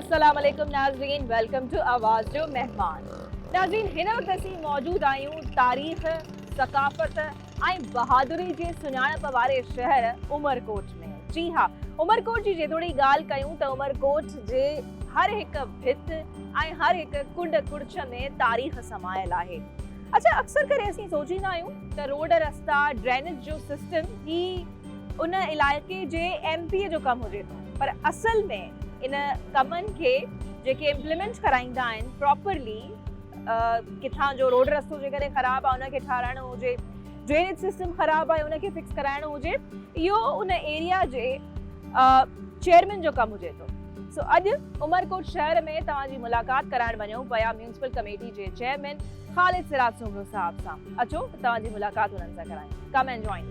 السلام عليڪم ناظرين welcome two آواز جو مهمان ناظرين هن وقت اسين موجود آهيون تاريخ ثقافت ۽ بهادري جي سڃاڻپ واري شهر عمرڪوٽ ۾ جي ها عمرڪوٽ جي جيتوڻيڪ ڳالهه ڪيون ته عمرڪوٽ جي هر هڪ ڀت ۽ هر هڪ ڪنڊ ڪڙڇ ۾ تاريخ سمايل آهي اڇا اڪثر ڪري اسين سوچيندا آهيون ته روڊ رستا ڊرينيج جو سسٽم هي ان علائقي جي ايم پي اي جو ڪم هجي ٿو پر اصل ۾ ان ڪمن کي جيڪي امپليمينٽ ڪرائيندا آهن پراپرلي ڪٿان جو روڊ رستو جيڪڏهن خراب آهي ان کي ٺاراهڻو هجي ڊرينيج سسٽم خراب آهي ان کي فڪس ڪرائڻو هجي اهو ان ايريا جي چيئرمين جو ڪم هجي ٿو سو اڄ عمرڪوٽ شهر ۾ توهان جي ملاقات ڪرائڻ وڃون پيا ميونسپل ڪميٽي جي چيئرمين خالد سراج سومرو صاحب سان اچو ته توهان جي ملاقات انهن سان ڪرايون ڪم اينڊ جوائن.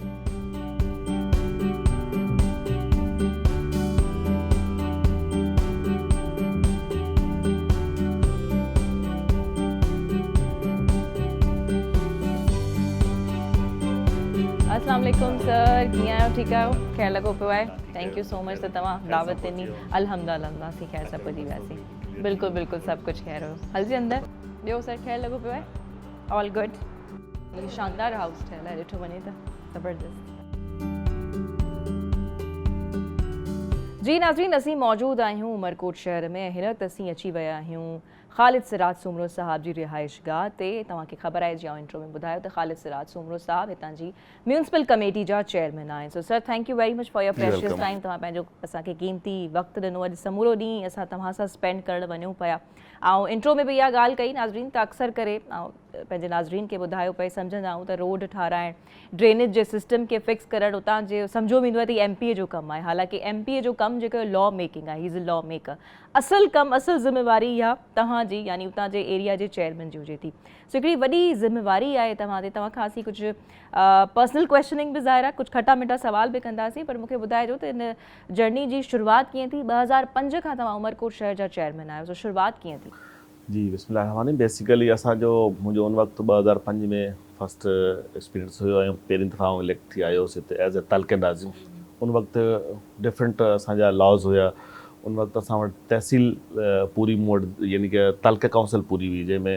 السلام عليڪم سر ڪيئن آهيو ٺيڪ آهيو خير لڳو پيو آهي thank you سو مچ ته توهان دعوت ڏني الحمد لله اسين خير سان پڄي وياسين بلڪل بلڪل سڀ ڪجهه خير هيو هلجي اندر ٻيو سر خير لڳو پيو آهي آل گڊ. هي شاندار هائوس ٺهيل آهي ڏٺو وڃي ته زبردست. جي ناظرين اسين موجود آهيون عمرڪوٽ شهر ۾ ۽ هن وقت اسين اچي ويا آهيون خالد سراج سومرو صاحب جي رهائش گاهه تي توهان کي خبر آهي جي آئون انٽرو ۾ ٻڌايو ته خالد سراج سومرو صاحب هتان جي ميونسپل ڪميٽي جا چيئرمين آهن so sir thank you very much for your precious time توهان پنهنجو اسان کي قيمتي وقت ڏنو اڄ سمورو ڏينهن اسان توهان سان اسپينڊ ڪرڻ وڃون پيا آئون انٽرو ۾ به اها ڳالهه ڪئي ناظرين ته اڪثر ڪري آئون پنهنجي ناظرين کي ٻڌايو پئي سمجهندا آهيون ته روڊ ٺاراهڻ ڊرينيج جي سسٽم کي فڪس ڪرڻ اتان جي سمجهيو ويندو آهي ته هي ايم پي اي جو ڪم آهي حالانڪه ايم پي اي جو ڪم جيڪو لا ميڪنگ آهي هي از اي لا ميڪر اصل ڪم اصل ذميواري اها توهان جي يعني اتان جي ايريا جي چيئرمين جي هجي ٿي سو هڪڙي وڏي ذميواري آهي توهان تي توهان کان اسين ڪجهه پرسنل ڪويشننگ به ظاهر آهي ڪجهه کٽا مٺا سوال به ڪنداسين پر مون کي ٻڌائجو ته ان جرني جي شروعات ڪيئن ٿي 2005 کان توهان عمرڪوٽ شهر جا چيئرمين آهيو سو شروعات ڪيئن ٿي؟ جي بسم الله الرحمٰن الرحيم بيسيڪلي اسان جو منهنجو ان وقت 2005 ۾ فرسٽ ايڪسپيرينس هيو ۽ پهرين دفعا آئون اليڪٽ ٿي آيو هوس هتي ايز اي تعلقه ناظم ان وقت ڊفرنٽ اسان جا لاز هيا ان وقت اسان وٽ تحصيل پوري مون وٽ يعني ڪه تعلقه ڪائونسل پوري هئي جنهن ۾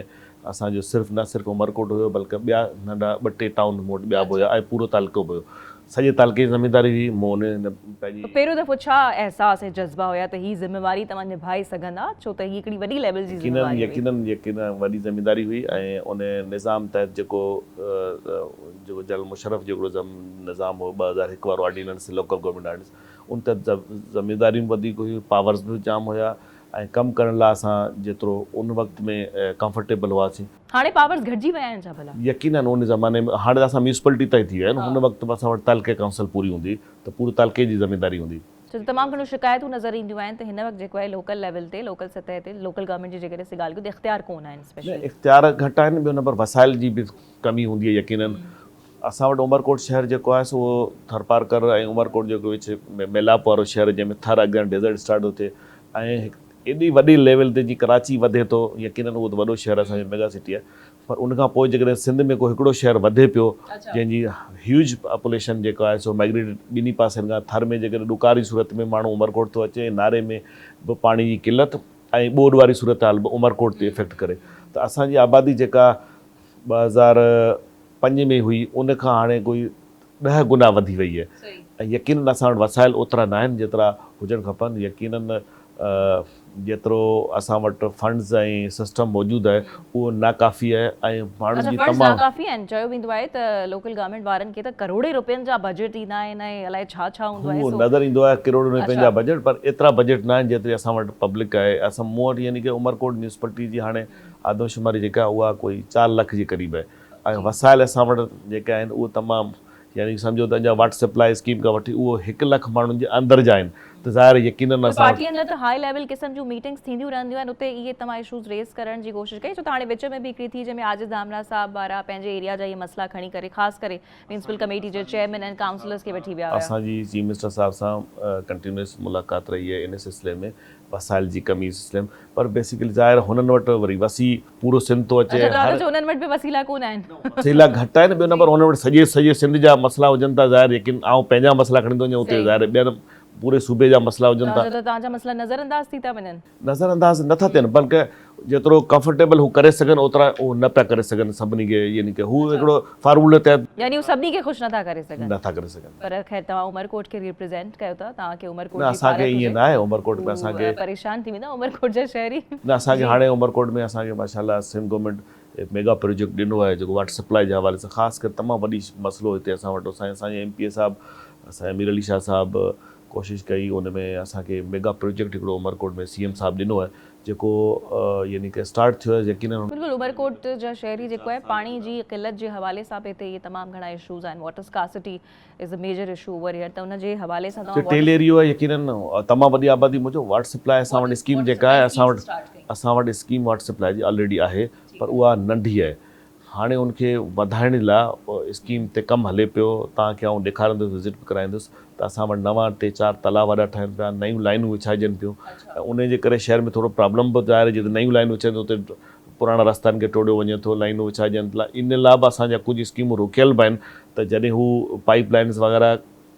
اسان جو صرف نه صرف عمرڪوٽ هيو بلڪه ٻيا ننڍا ٻه ٽي ٽائون مون وٽ ٻيا به هيا ۽ پورو تعلقو به هيو سڄي تعلقي جي ذميداري هئي مون ان پنهنجي. پهريون دفعو ڇا احساس ۽ جذبا هيا ته هي ذميواري توهان نڀائي سگهندا ڇو ته هي هڪڙي وڏي ليول جي ذميواري هئي. يقينن يقينن وڏي ذميداري هئي ۽ ان نظام تحت جيڪو جيڪو جنرل مشرف جو هڪڙو نظام هو 2001 وارو آرڊيننس لوڪل گورنمينٽ آرڊيننس ان تحت ذميداريون به وڌيڪ هيون پاورز به جام هيا ۽ ڪم ڪرڻ لاء اسان جيترو ان وقت ۾ ڪمفرٽيبل هئاسين. هاڻي پاورز گهٽجي ويا آهن ڇا ڀلا؟ يقينن ان زماني ۾ هاڻي ته اسان ميونسپلٽي تائين ٿي ويا آهن هن وقت به اسان وٽ تعلقي ڪائونسل پوري هوندي هئي ته پوري تعلقي جي ذميداري هوندي هئي. ڇو ته تمام گهڻيون شڪايتون نظر اينديون آهن ته هن وقت جيڪو آهي لوڪل ليول تي لوڪل سطح تي لوڪل گورنمينٽ جي جيڪڏهن اسين ڳالهه ڪيون ته اختيار ڪونه آهن نه اسپيشلي. اختيار گهٽ آهن ٻيو نمبر وسائل جي به ڪمي هوندي آهي يقينن اسان وٽ عمرڪوٽ شهر جيڪو آهي سو اهو ٿرپارڪر ۽ عمرڪوٽ جيڪو وچ ۾ ميلاپ وارو شهر جنهن ۾ ٿر اڳيان ڊيزرٽ اسٽارٽ ٿو ٿئي ۽ هڪ ايڏي وڏي ليول تي جي ڪراچي وڌي ٿو يقينن اهو ته وڏو شهر اسان جو ميگا سٽي آهي پر ان کان پوء جيڪڏهن سنڌ ۾ ڪو هڪڙو شهر وڌي پيو جنهن جي هيوج پاپوليشن جيڪو آهي سو مائگريٽ ٻنهي پاسن کان ٿر ۾ جيڪڏهن ڏڪار جي صورت ۾ ماڻهو عمرڪوٽ ٿو اچي ۽ ناري ۾ به پاڻي جي قلت ۽ ٻوڏ واري صورتحال به عمرڪوٽ تي افيڪٽ ڪري ته اسان جي آبادي جيڪا 2005 ۾ هئي ان کان هاڻي ڪوئي ڏهه گنا وڌي وئي آهي ۽ يقينن اسان وٽ وسائل اوترا ناهن جيترا هجڻ کپن يقينن جيترو اسان وٽ فنڊز ۽ سسٽم موجود آهي اهو ناڪافي آهي ۽ ماڻهن اڇا جي فنڊز تمام. ناڪافي آهن چيو ويندو آهي ته لوڪل گورنمينٽ وارن کي ته ڪروڙين روپين جا بجيٽ ايندا آهن ۽ الائي ڇا ڇا هوندو آهي هو سو نظر ايندو آهي ڪروڙين روپين اڇا جا بجيٽ پر ايترا بجيٽ ناهن جيتري اسان وٽ پبلڪ آهي اسان مون وٽ يعني ڪه عمرڪوٽ ميونسپلٽي جي هاڻي آدمشماري جيڪا اها ڪوئي 4 لک جي قريب آهي ۽ وسائل اسان وٽ جيڪي آهن اهي تمام يعني سمجهو ته اڃا واٽر سپلاء اسڪيم کان وٺي اهو هڪ لک ماڻهن جي اندر جا آهن ته ظاهر آهي يقينن پر اسان وٽ. پارٽي اندر ته هاء ليول قسم جون ميٽنگس ٿينديون رهنديون آهن اتي اهي توهان اشوز ريز ڪرڻ جي ڪوشش ڪئي ڇو ته هاڻي وچ ۾ به هڪڙي ٿي جنهن ۾ عاجز ڌامراهه صاحب وارا پنهنجي ايريا جا اهي مسئلا کڻي ڪري خاص ڪري ميونسپل ڪميٽي جي چيئرمين ۽ ڪائونسلرز کي وٺي ويا هيا. اسان جي چيف منسٽر صاحب سان ڪنٽينيوس ملاقات رهي آهي ان سلسلي ۾ وسائل جي ڪمي سلسلي ۾ پر بيسيڪلي ظاهر هنن وٽ وري وسيع پورو سنڌ ٿو اچي اڇا ته هر اڇا انهن وٽ به وسيلا ڪونه آهن. وسيلا گهٽ آهن ٻيو نمبر انهن وٽ سڄي سڄي سنڌ جا مسئلا هجن ٿا ظاهر يقين آئون پنهنجا مسئلا کڻي ٿو وڃان اتي صحيح. ظاهر ٻين پوري صوبي جا مسئلا هجن ٿا. توهان چئو ٿا توهان جا مسئلا نظر انداز ٿي ٿا وڃن. نظر انداز نه ٿا ٿين بلڪه جيترو ڪمفرٽيبل هو ڪري سگهن اوترا هو نه پيا ڪري سگهن سڀني کي يعني ڪه هو هڪڙو فارمولي تحت. يعني هو سڀني کي خوش نه ٿا ڪري سگهن. نه ٿا ڪري سگهن. پر خير توهان عمرڪوٽ کي ريپريزينٽ ڪيو ٿا توهان کي عمرڪوٽ نه جي اسان کي پارت ائين هجي. نه آهي عمرڪوٽ ۾ اسان کي. هو پريشان ٿي ويندا عمرڪوٽ جا شهري. نه اسان کي هاڻي عمرڪوٽ ۾ اسان کي ماشاءالله سنڌ گورنمينٽ ميگا پروجيڪٽ ڏنو آهي جيڪو واٽر سپلاء جي حوالي سان خاص ڪري تمام وڏي مسئلو هتي اسان وٽ اسان اسان جي ايم پي اي صاحب اسان امير علي شاهه صاحب ڪوشش ڪئي ان ۾ اسان کي ميگا پروجيڪٽ هڪڙو عمرڪوٽ ۾ سي ايم صاحب ڏنو آهي جيڪو يعني ڪه اسٽارٽ ٿيو آهي يقينن بلڪل عمرڪوٽ جا شهري جيڪو آهي پاڻي جي قلت جي حوالي سان به هتي اهي تمام گهڻا اشوز آهن water scarcity is a major issue over here ته ان جي حوالي سان توهان ٽيل ايريو آهي يقينن تمام وڏي آبادي منهنجو واٽر سپلاء اسان وٽ اسڪيم جيڪا آهي اسان وٽ اسان وٽ اسڪيم واٽر سپلاء جي آلريڊي آهي پر اها ننڍي آهي هاڻي ان کي وڌائڻ لاء اسڪيم تي ڪم هلي پيو توهان کي آئون ڏيکاريندس وزٽ به ڪرائيندس ته اسان وٽ نوان ٽي چار تلاء وڏا ٺهن پيا نيون لائنون وڇائجن پيون ۽ ان جي ڪري شهر ۾ ٿورو پرابلم به ظاهر آهي جتي نيون لائنون وڇائن اتي پراڻا رستن کي ٽوڙيو وڃي ٿو لائنون وڇائجن ان لاء به اسان جا ڪجهه اسڪيمون روڪيل به آهن ته جڏهن هو پائيپ لائنز وغيره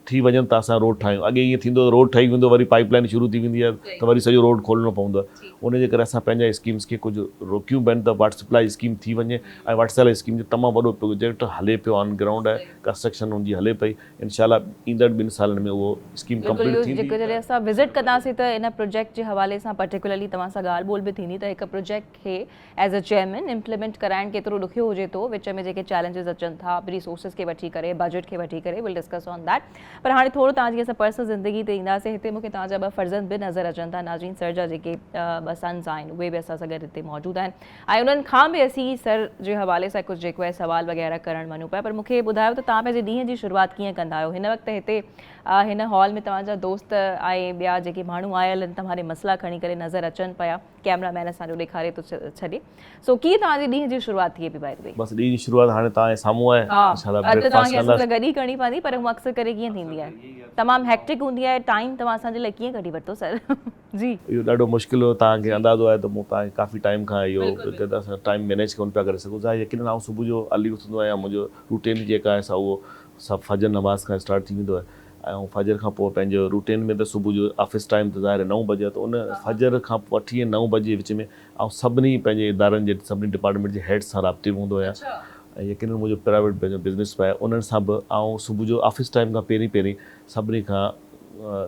ٿي وڃن ته اسان روڊ ٺاهيون اڳي ائين ٿيندو هو روڊ ٺهي ويندو وري پائيپ لائن شروع ٿي ويندي آهي ته وري سڄو روڊ کولڻو پوندو آهي ان جي ڪري اسان پنهنجا اسڪيمز کي ڪجهه روڪيون به آهن ته واٽر سپلاء اسڪيم ٿي وڃي ۽ واٽر سپلاء اسڪيم جو تمام وڏو پروجيڪٽ هلي پيو آن گرائونڊ آهي ڪنسٽرڪشن ان جي هلي پئي انشاء الله ايندڙ ٻن سالن ۾ اهو اسڪيم بلڪل ڪمپليٽ اهو ٿيندي. جيڪو جڏهن اسان وزٽ ڪنداسين ته ان پروجيڪٽ جي حوالي سان پرٽيڪولرلي توهان سان ڳالهه ٻولهه به ٿيندي ته هڪ پروجيڪٽ کي ايز اي چيئرمين امپليمينٽ ڪرائڻ ڪيترو ڏکيو هجي ٿو وچ ۾ جيڪي چئلينجز اچن ٿا ريسورسز کي وٺي ڪري بجيٽ کي وٺي ڪري ول ڊسڪس آن that پر هاڻي ٿورو توهان جي اسان پرسنل زندگي تي اينداسين هتي مونکي توهان جا ٻه فرزند به نظر اچن ٿا ناظرين سر جا جيڪي ٻه سنز آهن اهي به اسان سان گڏ هتي موجود آهن ۽ انهن کان به اسين سر جي حوالي سان ڪجهه جيڪو آهي سوال وغيره ڪرڻ وڃون پيا پر مونکي ٻڌايو ته توهان پنهنجي ڏينهن جي شروعات ڪيئن ڪندا آهيو هن وقت هتي هن هال ۾ توهان جا دوست ۽ ٻيا جيڪي ماڻهو آيل آهن توهان ڏي مسئلا کڻي ڪري نظر اچن پيا ڪيمرا مين اسان جو ڏيکاري ٿو ڇڏي سو ڪيئن توهان جي ڏينهن جي شروعات ٿئي پئي بائي the V. بس ڏينهن جي شروعات هاڻي توهان جي سامهون آهي انشاء الله اڄ ته توهان بريڪ فاسٽ کي اسان سان ڪنداسين. گڏ ئي ڪرڻي پوندي پر هونء اڪثر ڪري ڪيئن ٿيندي آهي تمام هيڪٽڪ هوندي آهي ٽائيم توهان اسان جي لاء ڪيئن ڪڍي ورتو سر جي. اهو ڏاڍو مشڪل هيو توهان کي اندازو آهي ته مون توهان کي ڪافي ٽائيم کان اهو ته اسان ٽائيم مينيج ڪونه پيا ڪري سگهون ظاهر يقينن آئون صبح جو ارلي اٿندو آهيان منهنجو روٽين جيڪا آهي سا اهو سڀ فجر نماز کان اسٽارٽ ٿي ويندو آهي ۽ فجر کان پوء پنهنجو روٽين ۾ ته صبح جو آفيس ٽائيم ته ظاهر آهي نو بجي آهي ته ان فجر کان وٺي ۽ نو بجي جي وچ ۾ آئون سڀني پنهنجي ادارن جي سڀني ڊپارٽمينٽ جي هيڊس سان رابطي ۾ هوندو آهيان ۽ يقينن منهنجو پرائيويٽ پنهنجو بزنس به آهي انهن سان به آئون صبح جو آفيس ٽائيم کان پهرين پهرين سڀني کان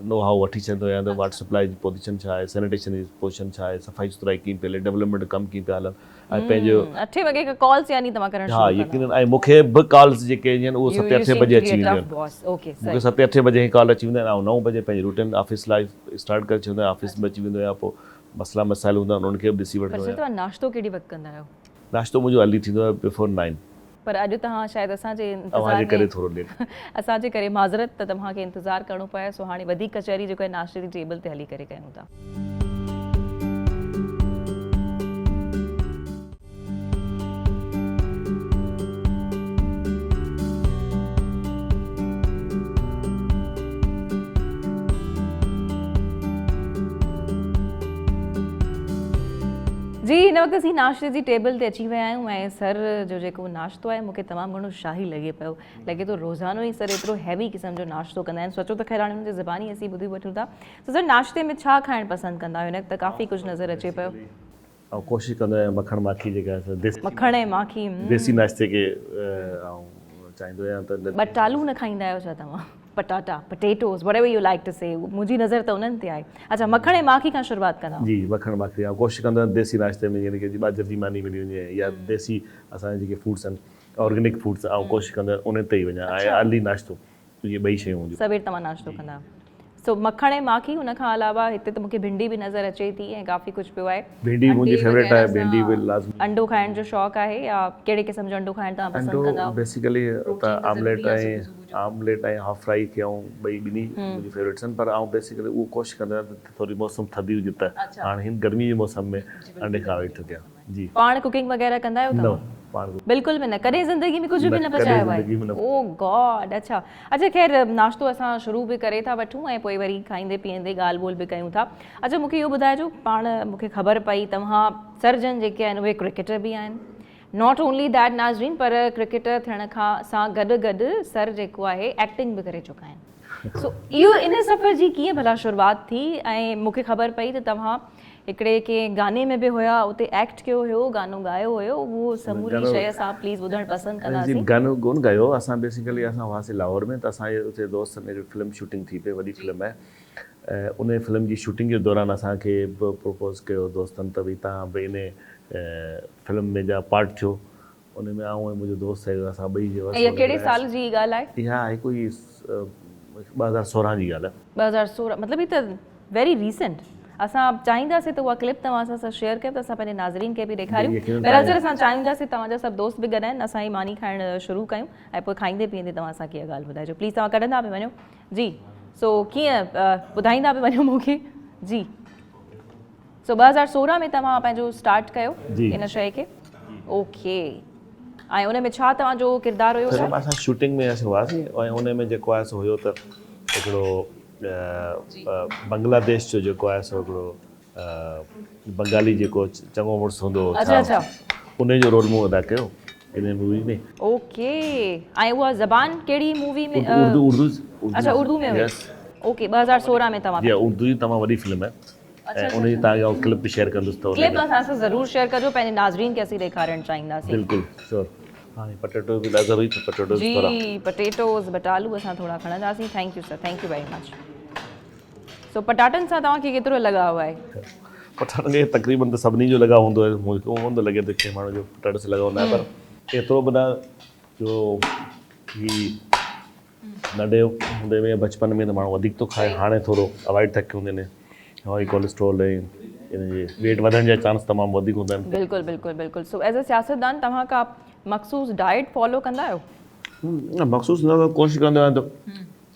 نو هائو وٺي ڇڏيندو آهيان ته واٽر سپلاء جي پوزيشن ڇا آهي سينيٽيشن جي پوزيشن ڇا آهي صفائي سٿرائي ڪيئن پئي هلي ڊولپمينٽ ڪم ڪيئن پيا هلن ۽ پنهنجو اٺين وڳي کان ڪالز يعني توهان ڪرڻ ها شروع ڪندا يقينن ۽ مون کي به ڪالز جيڪي اينديون آهن اهو ستين اٺين بجي اچي وينديون آهن مون کي ستين اٺين بجي ئي ڪال اچي ويندا آهن آئون نو بجي پنهنجي روٽين آفيس لائف اسٽارٽ ڪري ڇڏيندو آهيان آفيس ۾ اچي ويندو آهيان پوء مسئلا مسائل هوندا آهن انهن کي به ڏسي پر وٺندو سر آهيان. توهان ناشتو ڪهڙي وقت ڪندا آهيو؟ ناشتو منهنجو ارلي ٿيندو آهي بفور نائن. پر اڄ توهان شايد اسان جي اوهان انتظار جي ڪري ۾ ٿورو ليٽ. اسان جي ڪري معذرت ته توهان کي انتظار ڪرڻو پيو سو هاڻي وڌيڪ ڪچهري جيڪو آهي ناشتي جي ٽيبل تي هلي ڪري ڪيون ٿا. جي هن وقت اسين ناشتي جي ٽيبل تي اچي ويا آهيون ۽ سر جو جيڪو ناشتو آهي مونکي تمام گهڻو شاهي لڳي پيو لڳي ٿو روزانو ئي سر ايترو هيوي قسم جو ناشتو ڪندا آهن سوچو ته خير هاڻي هن جي زباني اسين ٻڌي وٺون ٿا سو سر ناشتي ۾ ڇا کائڻ پسند ڪندا آهيو هن وقت ته ڪافي ڪجهه نظر اچي پيو. آئون ڪوشش ڪندو آهيان مکڻ ماکي جيڪا آهي سا ديسي مکڻ ۽ ماکي ديسي ناشتي کي آئون چاهيندو آهيان ته ٻٽالو نه کائيندا آهيو ڇا توهان پٽاٽا Potatoes whatever you like to say منهنجي نظر ته انهن تي آهي اڇا مکڻ ۽ ماکي کان شروعات ڪندا. جي مکڻ ماکي آئون ڪوشش ڪندو آهيان ديسي ناشتي ۾ يعني ڪي ٻاجهر جي ماني ملي وڃي يا ديسي اسان جا جيڪي فوڊس آهن آرگينڪ فوڊس آئون ڪوشش ڪندو آهيان انهن تي ئي وڃان ۽ ارلي ناشتو اهي ٻئي شيون هونديون. سوير توهان ناشتو ڪندا آهيو سو مکڻ ۽ ماکي ان کان علاوه هتي ته مونکي ڀينڊي به نظر اچي ٿي ۽ ڪافي ڪجهه پيو آهي. ڀينڊي به منهنجي فيوريٽ آهي ڀينڊي به لازمي. انڊو کائڻ جو شوق آهي يا ڪهڙي قسم جو انڊو کائڻ توهان پسند انڊو ڪندا آهيو؟ بيسيڪلي ته آمليٽ ۽ آمليٽ ۽ هاف فرائي کي آئون ٻئي ٻنهي منهنجي فيوريٽس آهن پر آئون بيسيڪلي اهو ڪوشش ڪندو آهيان ته ٿوري موسم ٿڌي هجي ته هاڻي هن گرمي جي موسم ۾ انڊي کان اوائڊ ٿو ڪيان. جي. پاڻ ڪوڪنگ وغيره ڪندا آهيو نه توهان؟ پاڻ ڪوڪنگ. بلڪل به نه ڪڏهن زندگي ۾ ڪجهه به نه نه ڪڏهن پچايو آهي زندگي ۾ نه او گاڊ اڇا اڇا خير ناشتو اسان شروع به ڪري ٿا وٺون ۽ پوء وري کائيندي پيئندي ڳالهه ٻولهه به ڪيون ٿا اڇا مونکي اهو ٻڌائجو پاڻ مونکي خبر پئي توهان سرجن جيڪي آهن اهي ڪرڪيٽر به آهن not only that ناظرين پر ڪرڪيٽر ٿيڻ کان سان گڏ گڏ سر جيڪو آهي ايڪٽنگ به ڪري چڪا آهن. سو اهو ان سفر جي ڪيئن ڀلا شروعات ٿي ۽ مون کي خبر پئي ته توهان هڪڙي ڪنهن گاني ۾ به هيا اتي ايڪٽ ڪيو هيو گانو ڳايو هيو اهو سموري شيء اسان پليز ٻڌڻ پسند ڪنداسين. گانو ڪونه ڳايو اسان بيسيڪلي اسان هئاسين لاهور ۾ ته اسان جي اتي دوستن هڪڙي فلم شوٽنگ ٿي پئي وڏي فلم آهي ان فلم جي شوٽنگ جي دوران اسان کي به پروپوز ڪيو دوستن ته ڀئي توهان به انهي فلم ۾ جا پارٽ ٿيو ان ۾ آئون ۽ منهنجو دوست آهي اسان ٻئي جي اها ڪهڙي سال جي ڳالهه آهي؟ اها آهي ڪوئي 2016 جي ڳالهه آهي. 2016 مطلب هي ته ويري ريسنٽ. اسان چاهينداسين ته اها ڪلپ توهان اسان سان شيئر ڪيو ته اسان پنهنجي ناظرين کي به ڏيکاريون. بهرحال سر اسان چاهينداسين توهان جا سڀ دوست به گڏ آهن اسان هي ماني کائڻ شروع ڪيون ۽ پوء کائيندي پيئندي توهان اسان کي اها ڳالهه ٻڌائجو پليز توهان ڪڍندا به وڃو جي سو ڪيئن ٻڌائيندا به وڃو مون کي جي. سو 2016 ۾ توهان پنهنجو اسٽارٽ ڪيو ان شيء کي اوڪي ۽ ان ۾ ڇا توهان جو ڪردار هيو سر؟ اسان شوٽنگ ۾ اسين هئاسين ۽ ان ۾ جيڪو آهي سو هيو ته هڪڙو بنگلاديش جو جيڪو آهي سو هڪڙو بنگالي جيڪو چڱو مڙس هوندو هو اڇا اڇا ان جو رول مون ادا ڪيو ان مووي ۾. اوڪي ۽ اها زبان ڪهڙي مووي ۾؟ اردو اردو اڇا اردو ۾ هئي اوڪي 2016 ۾ توهان جي اردو جي تمام وڏي فلم آهي ۽ ان جي توهان کي آئون ڪلپ به شيئر ڪندس ته ڪلپ اسان سان ضرور شيئر ڪجو پنهنجي ناظرين کي اسين ڏيکارڻ چاهينداسين. بلڪل شيور هاڻي پٽيٽوز به ضروري ته پٽيٽوز ٿورا جي پٽيٽوز بٽالو اسان ٿورا کڻنداسين thank you sir thank you very much so پٽاٽن سان توهان کي ڪيترو لڳاء آهي؟ پٽاٽن کي تقريبن ته سڀني جو لڳاء هوندو آهي مون کي ڪونه ٿو لڳي ته ڪنهن ماڻهو جو پٽاٽن سان لڳاء نه آهي پر ايترو به نه جو هي ننڍي هوندي ۾ بچپن ۾ ته ماڻهو وڌيڪ ٿو کائي هاڻي ٿورو اوائڊ ٿا ڪيون ان هاء ڪوليسٽرول ۽ ان جي ويٽ وڌڻ جا چانس تمام وڌيڪ هوندا آهن. بلڪل بلڪل بلڪل سو ايز اي سياستدان توهان ڪا مخصوص ڊائيٽ فالو ڪندا آهيو؟ نه مخصوص نه پر ڪوشش ڪندو آهيان ته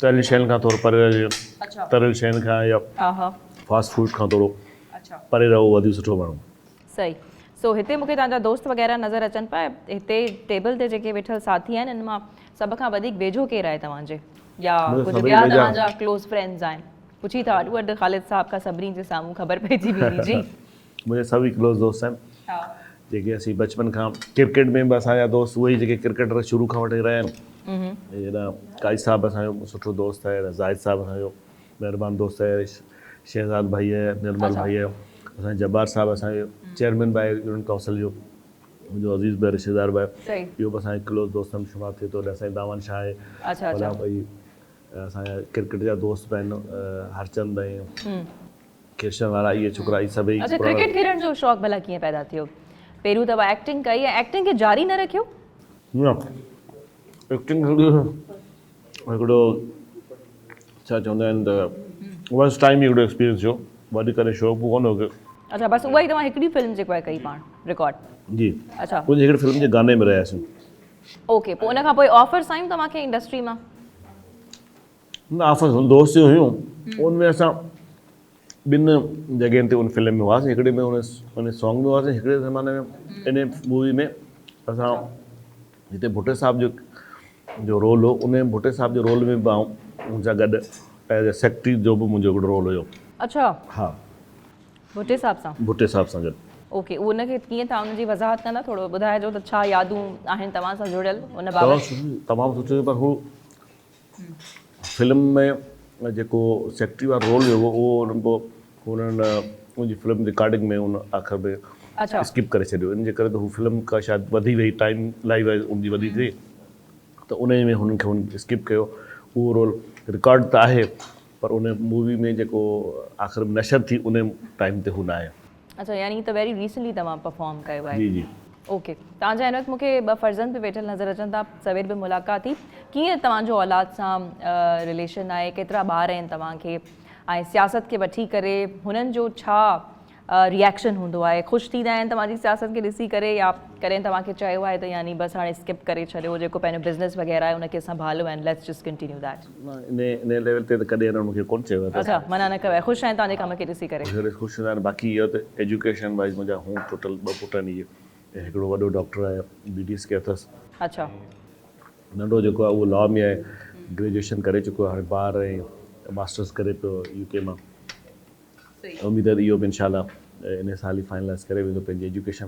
تريل شين کان ٿورو پري رهجي تريل شين کان يا فاسٽ فوڊ کان ٿورو پري رهو وڌيڪ سٺو ماڻهو. صحيح سو هتي مونکي توهان جا دوست وغيره نظر اچن پيا هتي ٽيبل تي جيڪي ويٺل ساٿي آهن ان مان سڀ کان وڌيڪ ويجهو ڪير آهي توهان جي يا ڪجهه ٻيا توهان جا ڪلوز فرينڊز آهن پڇي ٿا وٺون اڄ خالد صاحب کان سڀني جي سامهون خبر پئجي ويندي جي. منهنجا سڀئي ڪلوز دوست آهن جيڪي اسين بچپن کان ڪرڪيٽ ۾ به اسان جا دوست اهي ئي جيڪي ڪرڪيٽر شروع کان وٺي رهيا آهن جيئن قاضي صاحب اسان جو سٺو دوست آهي زاهد صاحب اسان جو مهربان دوست آهي شهزاد ڀائي آهي نرمل ڀائي آهي اسان جو جبار صاحب اسان جو چيئرمين به آهي يونين ڪائونسل جو منهنجو عزيز به رشتيدار به آهي اهو به اسان جو ڪلوز دوستن ۾ شمار ٿئي ٿو اسان جي داوان شاهه آهي فلاڻو ڀائي اسان جا ڪرڪيٽ جا دوست به آهن هرچند ۽ ڪرشن وارا اهي ڇوڪرا اهي سڀئي اڇا ڪرڪيٽ کيڏڻ جو شوق ڀلا ڪيئن پيدا ٿيو پهريون ته ايڪٽنگ ڪئي ۽ ايڪٽنگ کي جاري نه رکيو؟ نه ايڪٽنگ هڪڙو ڇا چوندا آهن ته ونس ٽائيم ئي هڪڙو ايڪسپيرينس ٿيو وري ڪڏهن شوق به ڪونه هو ڪي. اڇا بس اها ئي توهان هڪڙي فلم جيڪو آهي ڪئي پاڻ رڪارڊ. جي اڇا ان هڪڙي فلم جي گاني ۾ رهياسين. اوڪي پوء ان کان پوء آفرس آيون توهان کي انڊسٽري مان؟ نه آفرس دوست جون هيون ان ۾ اسان ٻن جڳهين تي ان فلم ۾ هئاسين هڪڙي ۾ ان سانگ ۾ هئاسين هڪڙي زماني ۾ ان مووي ۾ اسان جتي ڀٽي صاحب جو جو رول هو ان ڀٽي صاحب جي رول ۾ به آئون ان سان گڏ ايز اي سيڪريٽري جو به منهنجو هڪڙو رول هيو. اڇا ها ڀٽي صاحب سان. ڀٽي صاحب سان گڏ. اوڪي ان کي ڪيئن ٿا ان جي وضاحت ڪندا ٿورو ٻڌائجو ته ڇا يادون آهن توهان سان جڙيل ان بابت. تمام سٺو پر هو فلم ۾ جيڪو سيڪريٽري وارو رول هيو اهو انهن پوء انهن ان جي فلم رڪارڊنگ ۾ ان آخر ۾ اسڪپ ڪري ڇڏيو ان جي ڪري ته هو فلم کا شايد وڌي وئي ٽائيم لائي وائز ان جي وڌي ٿي ته ان ۾ هنن کي هن اسڪپ ڪيو اهو رول رڪارڊ ته آهي پر ان مووي ۾ جيڪو آخر ۾ نشر ٿي ان ٽائيم تي هو نه آهي. اڇا يعني ته ويري ريسنٽلي توهان پرفارم ڪيو آهي. جي جي. اوڪي توهان جا هن وقت مون کي ٻه فرزند به ويٺل نظر اچن ٿا سوير به ملاقات ٿي ڪيئن توهان جو اولاد سان رليشن آهي ڪيترا ٻار آهن توهان کي ۽ سياست کي وٺي ڪري هنن جو ڇا ريئيڪشن هوندو آهي خوش ٿيندا آهن توهان جي سياست کي ڏسي ڪري يا ڪڏهن توهان کي چيو آهي ته يعني بس هاڻي اسڪپ ڪري ڇڏيو جيڪو پنهنجو بزنس وغيره آهي ان کي سنڀالو and let's just continue that. نه انهي ليول تي ته ڪڏهن هنن مون کي ڪونه چيو آهي ته. اڇا منع نه ڪيو آهي خوش آهن توهان جي ڪم کي ڏسي ڪري. خوش هوندا آهن باقي اهو ته ايجوڪيشن وائيز منهنجا هون ٽوٽل ٻه پٽ آهن اهي ۽ هڪڙو وڏو ڊاڪٽر آهي بي ڊي ايس ڪيو اٿس. اڇا. ننڍو جيڪو آهي اهو لا ۾ آهي گريجوئيشن ڪري چڪو آهي هاڻي بار ۽ ماسٽرس ڪري پيو يو ڪي مان. اميد آهي ته اهو به انشاء الله انهي سال ئي فائنلائز ڪري ويندو پنهنجي ايجوڪيشن.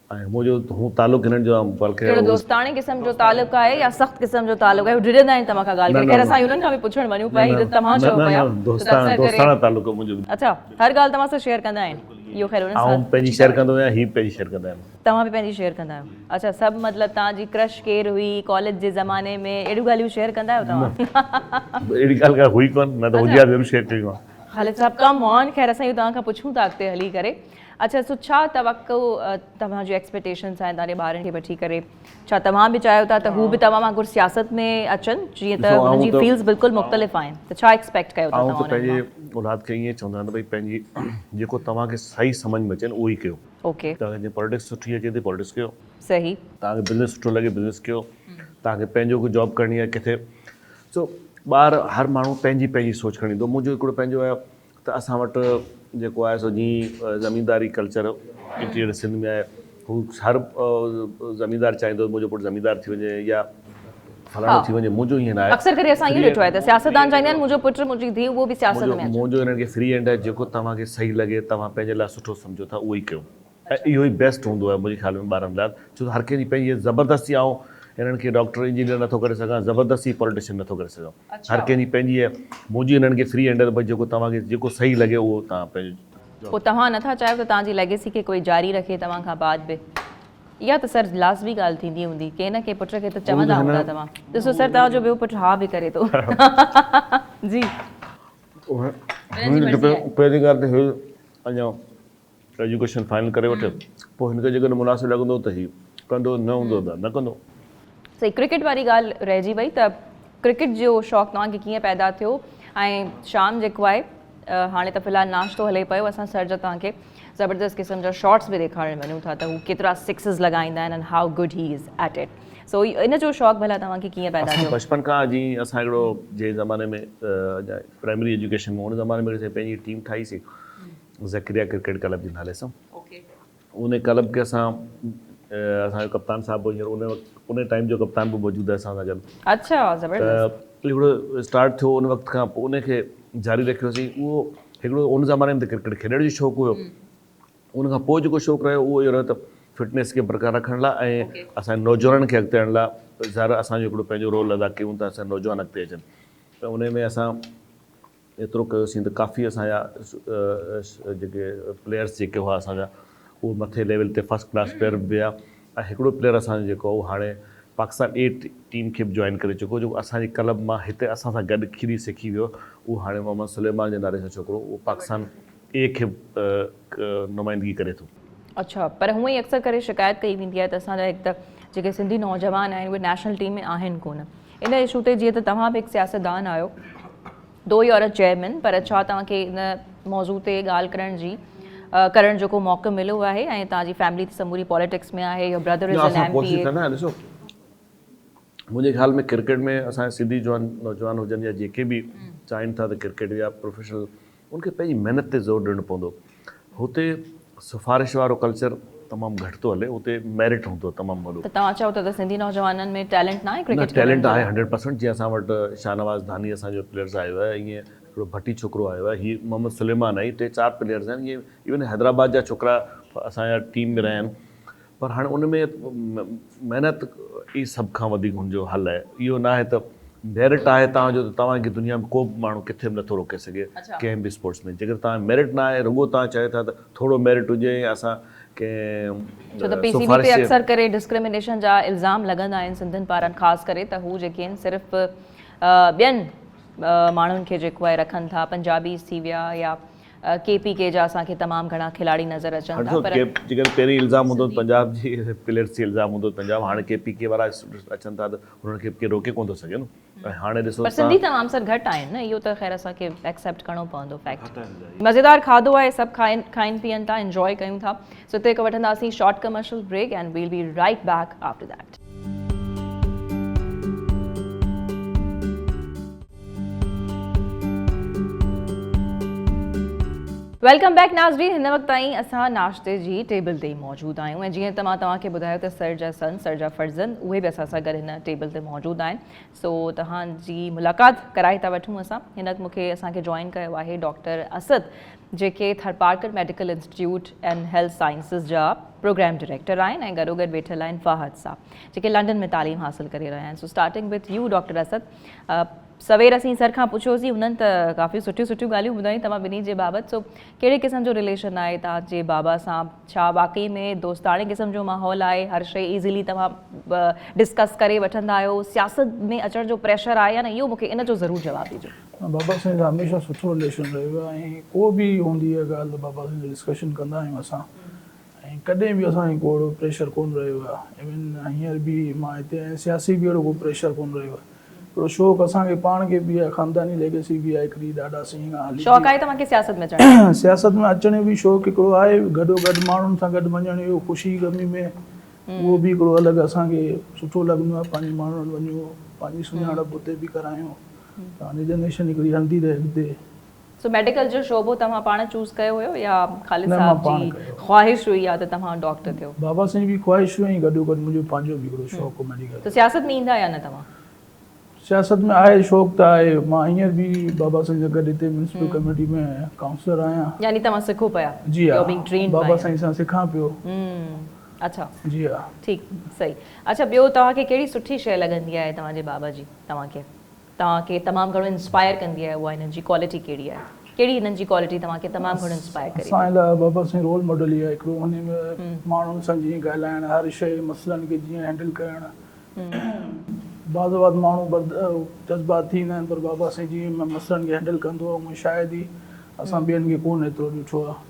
۽ منهنجو هو تعلق هنن جو بلڪه ڪهڙو دوستاڻي قسم جو تعلق آهي يا سخت قسم جو تعلق آهي؟ هو ڊڄندا آهن توهان کان ڳالهه ڪري. خير اسان انهن کان به پڇڻ وڃون پيا، هي ته توهان چئو پيا. دوستاڻو دوستاڻو تعلق آهي منهنجو. اڇا هر ڳالهه توهان سان شيئر ڪندا آهن؟ اهو خير انهن سان آئون پنهنجي شيئر ڪندو آهيان، هي پنهنجي شيئر ڪندا آهن. توهان به پنهنجي شيئر ڪندا آهيو. اڇا سڀ مطلب توهان جي ڪرش ڪير هئي ڪاليج جي زماني ۾ اهڙيون ڳالهيون شيئر ڪندا آهيو توهان؟ اهڙي ڳالهه ڪا هئي ڪونه، نه ته هجي ها ضرور شيئر ڪئي هئان. خالد صاحب ڪم آن، خير اسان اهو توهان کان پڇون ٿا اڳتي هلي ڪري. اڇا سو ڇا توقع توهان جون ايڪسپيڪٽيشنس آهن توهان جي ٻارن کي وٺي ڪري ڇا توهان به چاهيو ٿا ته هو به توهان وانگر سياست ۾ اچن جيئن ته هنن جي فيلڊز بلڪل مختلف آهن ته ڇا ايڪسپيڪٽ ڪيو ٿا آئون ته پنهنجي اولاد کي ائين چوندو آهيان ته ڀئي پنهنجي جيڪو توهان کي صحيح سمجهه ۾ اچي اهو ئي ڪيو اوڪي توهان کي پوليٽڪس سٺي اچي ٿي پوليٽڪس ڪيو صحيح توهان کي بزنس سٺو لڳي بزنس ڪيو توهان کي پنهنجو ڪو جاب ڪرڻي آهي ڪٿي سو ٻار هر ماڻهو پنهنجي پنهنجي سوچ کڻي ايندو منهنجو هڪڙو پنهنجو آهي ته اسان وٽ جيڪو آهي سو جي زمينداري ڪلچر انٽيريئر سنڌ ۾ آهي هو هر زميندار چاهيندو منهنجو پٽ زميندار ٿي وڃي يا فلاڻو ٿي وڃي منهنجو ائين نه آهي اڪثر ڪري اسان اهو ڏٺو آهي ته سياستدان چاهيندا آهن منهنجو پٽ منهنجي ڌيء اهو به سياست ۾ اچي منهنجو انهن کي فري هينڊ آهي جيڪو توهان کي صحيح لڳي توهان پنهنجي لاء سٺو سمجهو ٿا اهو ئي ڪيو ۽ اهو ئي بيسٽ هوندو آهي منهنجي خيال ۾ ٻارن لاء ڇو ته هر ڪنهن جي پنهنجي زبردستي آئون هنن کي ڊاڪٽر انجنيئر نٿو ڪري سگهان زبردستي پوليٽيشن نٿو ڪري سگهان هر ڪنهن جي پنهنجي آهي منهنجي هنن کي فري هينڊ آهي ته ڀئي جيڪو توهان کي جيڪو صحيح لڳي اهو توهان پنهنجو پوء توهان نٿا چاهيو ته توهان جي ليگيسي کي ڪوئي جاري رکي توهان کان بعد به اها ته سر لازمي ڳالهه ٿيندي هوندي ڪنهن نه ڪنهن پٽ کي ته چوندا هوندا توهان ڏسو سر توهان جو ٻيو پٽ ها به ڪري ٿو جي پهرين ڳالهه ته هي اڃا ايجوڪيشن فائنل ڪري وٺي پوء هن کي جيڪڏهن مناسب لڳندو ته هي ڪندو نه هوندو ته نه ڪندو. صحيح ڪرڪيٽ واري ڳالهه رهجي وئي ته ڪرڪيٽ جو شوق توهان کي ڪيئن پيدا ٿيو ۽ شام جيڪو آهي هاڻي ته في الحال ناشتو هلي پيو اسان سر جا توهان کي زبردست قسم جا شاٽس به ڏيکارڻ وڃون ٿا ته هو ڪيترا سڪسز لڳائيندا آهن and how good he is at it so ان جو شوق ڀلا توهان کي ڪيئن پيدا ٿيو؟ بچپن کان جي اسان هڪڙو جنهن زماني ۾ پرائمري ايجوڪيشن ۾ ان زماني ۾ پنهنجي ٽيم ٺاهي سي زڪريا ڪرڪيٽ ڪلب جي نالي سان ان ڪلب کي اسان اسان جو ڪپتان صاحب هينئر ان وقت ان ٽائيم جو ڪپتان به موجود آهي اسان سان گڏ. اڇا زبردست. ته هڪڙو اسٽارٽ ٿيو ان وقت کان پوء ان کي جاري رکيوسين اهو هڪڙو ان زماني ۾ ته ڪرڪيٽ کيڏڻ جو شوق هيو ان کان پوء جيڪو شوق رهيو اهو اهو رهيو ته فٽنيس کي برقرار رکڻ لاء ۽ اسان جي نوجوانن کي اڳتي آڻڻ لاء ظاهر اسان جو هڪڙو پنهنجو رول ادا ڪيون ته اسان نوجوان اڳتي اچن ته ان ۾ اسان ايترو ڪيوسين ته ڪافي اسان جا جيڪي پليئرس جيڪي هئا اسان جا اهي مٿي ليول تي فرسٽ ڪلاس پليئر به ويا ۽ هڪڙو پليئر اسان جو جيڪو اهو هاڻي پاڪستان اي ٽيم کي به جوائن ڪري چڪو جيڪو اسان جي ڪلب مان هتي اسان سان گڏ کيڏي سکي ويو اهو هاڻي محمد سليمان جي نالي سان ڇوڪرو اهو پاڪستان اي کي نمائندگي ڪري ٿو. اڇا پر هونئن ئي اڪثر ڪري شڪايت ڪئي ويندي آهي ته اسان جا هڪ ته جيڪي سنڌي نوجوان آهن اهي نيشنل ٽيم ۾ آهن ڪونه ان اشو تي جيئن ته توهان به هڪ سياستدان آهيو دو يو آر ا چيئرمين پر ڇا توهان کي ان موضوع تي ڳالهه ڪرڻ جي ڪرڻ جو ڪو موقعو مليو آهي ۽ توهان جي فيملي ته سموري پاليٽڪس ۾ آهي your brother is an M P اي. ڏسو منهنجي خيال ۾ ڪرڪيٽ ۾ اسان جا سنڌي جوان نوجوان هجن يا جيڪي به چاهين ٿا ته ڪرڪيٽ يا پروفيشنل ان کي پنهنجي محنت تي زور ڏيڻو پوندو. هتي سفارش وارو ڪلچر تمام گهٽ ٿو هلي، اتي ميرٽ هوندو آهي تمام وڏو. ته توهان چئو ٿا ته سنڌي نوجوانن ۾ ٽيلنٽ ناهي ڪرڪيٽ کيڏڻ نه ٽيلنٽ جو؟ آهي هنڊريڊ پرسنٽ جيئن اسان وٽ شاهنواز ڌاني اسان جو پليئرز آيو آهي ائين هڪڙو ڀٽي ڇوڪرو آيو آهي هي محمد سليمان آهي ٽي چار پليئرز آهن ائين ايون حيدرآباد جا ڇوڪرا اسان جا ٽيم ۾ رهيا آهن پر هاڻي ان ۾ محنت ئي سڀ کان وڌيڪ هن جو حل آهي. اهو نه آهي ته ميرٽ آهي توهان جو ته توهان کي دنيا ۾ ڪو به ماڻهو ڪٿي به نٿو روڪي سگهي ڪنهن به اسپورٽس ۾ جيڪڏهن توهان ۾ ميرٽ نه آهي رڳو توهان چاهيو ٿا ته ٿورو ميرٽ هجي يا اسان ڪنهن ڇو ته پي سي بي تي اڪثر ڪري ڊسڪرمينيشن جا الزام لڳندا آهن سنڌين پاران خاص ڪري ته هو جيڪي آهن صرف ٻين ماڻهن کي جيڪو آهي رکن ٿا پنجابيز ٿي ويا يا ڪي پي ڪي جا اسان کي تمام گهڻا کلاڙي نظر اچن ٿا پر. جيڪڏهن پهرين الزام هوندو ته پنجاب جي پليئرز تي الزام هوندو پنجاب هاڻي ڪي پي ڪي وارا اچن ٿا ته انهن کي ڪير روڪي ڪونه ٿو سگهي نه ۽ هاڻي ڏسو پر سنڌي تمام سر گهٽ آهن نه اهو ته خير اسان کي ايڪسيپٽ ڪرڻو پوندو فيڪٽ. مزيدار کاڌو آهي سڀ کائن کائن پيئن ٿا انجوائي ڪيون ٿا سو هتي هڪ وٺنداسين short commercial break and we'll be right back after that. Welcome back ناظرين هن وقت تائين اسان ناشتي جي ٽيبل تي ئي موجود آهيون ۽ جيئن ته مان توهان کي ٻڌايو ته سر جا سن سر جا فرزند اهي به اسان سان گڏ هن ٽيبل تي موجود آهن سو توهان جي ملاقات ڪرائي ٿا وٺون اسان هن وقت مونکي اسان کي جوائن ڪيو آهي ڊاڪٽر اسد جيڪي Tharparkar medical institute and health sciences جا پروگرام ڊائريڪٽر آهن ۽ گڏوگڏ ويٺل آهن فهد صاحب جيڪي لنڊن ۾ تعليم حاصل ڪري رهيا آهن. So starting with you doctor Asad, سوير اسين سر کان پڇيوسين هنن ته ڪافي سٺيون سٺيون ڳالهيون ٻڌايون توهان ٻنهي جي بابت، سو ڪهڙي قسم جو رليشن آهي توهان جي بابا سان؟ ڇا واقعي ۾ دوستاڻي قسم جو ماحول آهي؟ هر شيء ايزيلي توهان ڊسڪس ڪري وٺندا آهيو؟ سياست ۾ اچڻ جو پريشر آهي يا نه؟ اهو مون کي ان جو ضرور جواب ڏجو. بابا سائين سان هميشه سٺو رليشن رهيو آهي ۽ ڪو به هوندي آهي ڳالهه ته بابا سائين سان ڊسڪشن ڪندا آهيون اسان ۽ ڪڏهن به اسان کي ڪو اهڙو پريشر ڪونه رهيو آهي ايون هينئر به مان هتي آهيان سياسي به اهڙو ڪو پريشر ڪونه رهيو آهي هڪڙو شوق اسان کي پاڻ کي به آهي خانداني ليگيسي به آهي هڪڙي ڏاڏا سائين کان هلي شوق آهي توهان کي سياست ۾ اچڻ جو؟ سياست ۾ اچڻ جو به شوق هڪڙو آهي گڏو گڏ ماڻهن سان گڏ وڃڻ جو خوشي غمي ۾ اهو به هڪڙو الڳ اسان کي سٺو لڳندو آهي پنهنجي ماڻهن وٽ وڃون پنهنجي سڃاڻپ اتي به ڪرايون ته هاڻي جنريشن هڪڙي هلندي رهي اڳتي. سو ميڊيڪل جو شعبو توهان پاڻ چوز ڪيو هيو يا خالد صاحب جي خواهش هئي يا ته توهان ڊاڪٽر ٿيو؟ بابا سائين جي خواهش هئي ۽ گڏو گڏ منهنجو پنهنجو به هڪڙو شوق هو ميڊيڪل. ته سياست ۾ ايندا يا نه توهان؟ سياست ۾ آهي شوق ته آهي مان هينئر به بابا سائين سان گڏ هتي ميونسپل ڪميٽي ۾ ڪائونسلر آهيان. يعني توهان سکو پيا؟ جي ها بابا سائين سان سکان پيو. اڇا جي ها. ٺيڪ صحيح. اڇا ٻيو توهان کي ڪهڙي سٺي شيء لڳندي آهي توهان جي بابا جي توهان کي؟ توهان کي تمام گهڻو انسپائر ڪندي آهي اها هنن جي ڪوالٽي ڪهڙي آهي؟ ڪهڙي هنن جي ڪوالٽي توهان کي تمام گهڻو انسپائر ڪري ٿي؟ اسان لاء بابا سائين رول ماڊل ئي آهي هڪڙو ان ۾ ماڻهن سان جيئن ڳالهائڻ هر شيء مسئلن کي جيئن هينڊل ڪرڻ بعض اوقات ماڻهو جذبات ٿي ويندا آهن پر بابا سائين جيئن مسئلن کي هينڊل ڪندو آهي اونئن شايد ئي اسان ٻين کي ڪونه ايترو ڏٺو آهي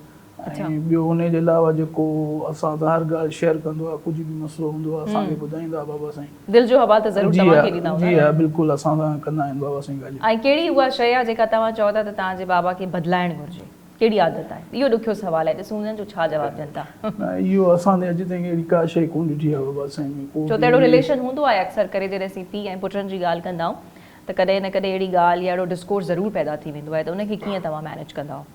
۽ ٻيو انهي جي علاوه جيڪو اسان سان هر ڳالهه شيئر ڪندو آهي ڪجهه به مسئلو هوندو آهي اسان کي ٻڌائيندو آهي بابا سائين. دل جو حوال ته ضرور توهان کي ڏيندا هوندا جي ها بلڪل اسان سان ڪندا آهن بابا سائين ڳالهيون. ۽ ڪهڙي اها شيء آهي جيڪا توهان چئو ٿا ته توهان جي بابا کي بدلائڻ گهرجي ڪهڙي عادت آهي اهو ڏکيو سوال آهي ڏسون انهن جو ڇا جواب ڏين ٿا. نه اهو اسان تائين اڄ تائين اهڙي ڪا شيء ڪونه ڏٺي آهي بابا سائين ۾ ڪو ڇو ته اهڙو رليشن هوندو آهي اڪثر ڪري جڏهن اسين پيء ۽ پٽن جي ڳالهه ڪندا آهيون ته ڪڏهن نه ڪڏهن اهڙي ڳالهه يا اهڙو ڊسڪورس ضرور پيدا ٿي ويندو آهي ته ان کي ڪيئن توهان مينيج ڪندا آهيو.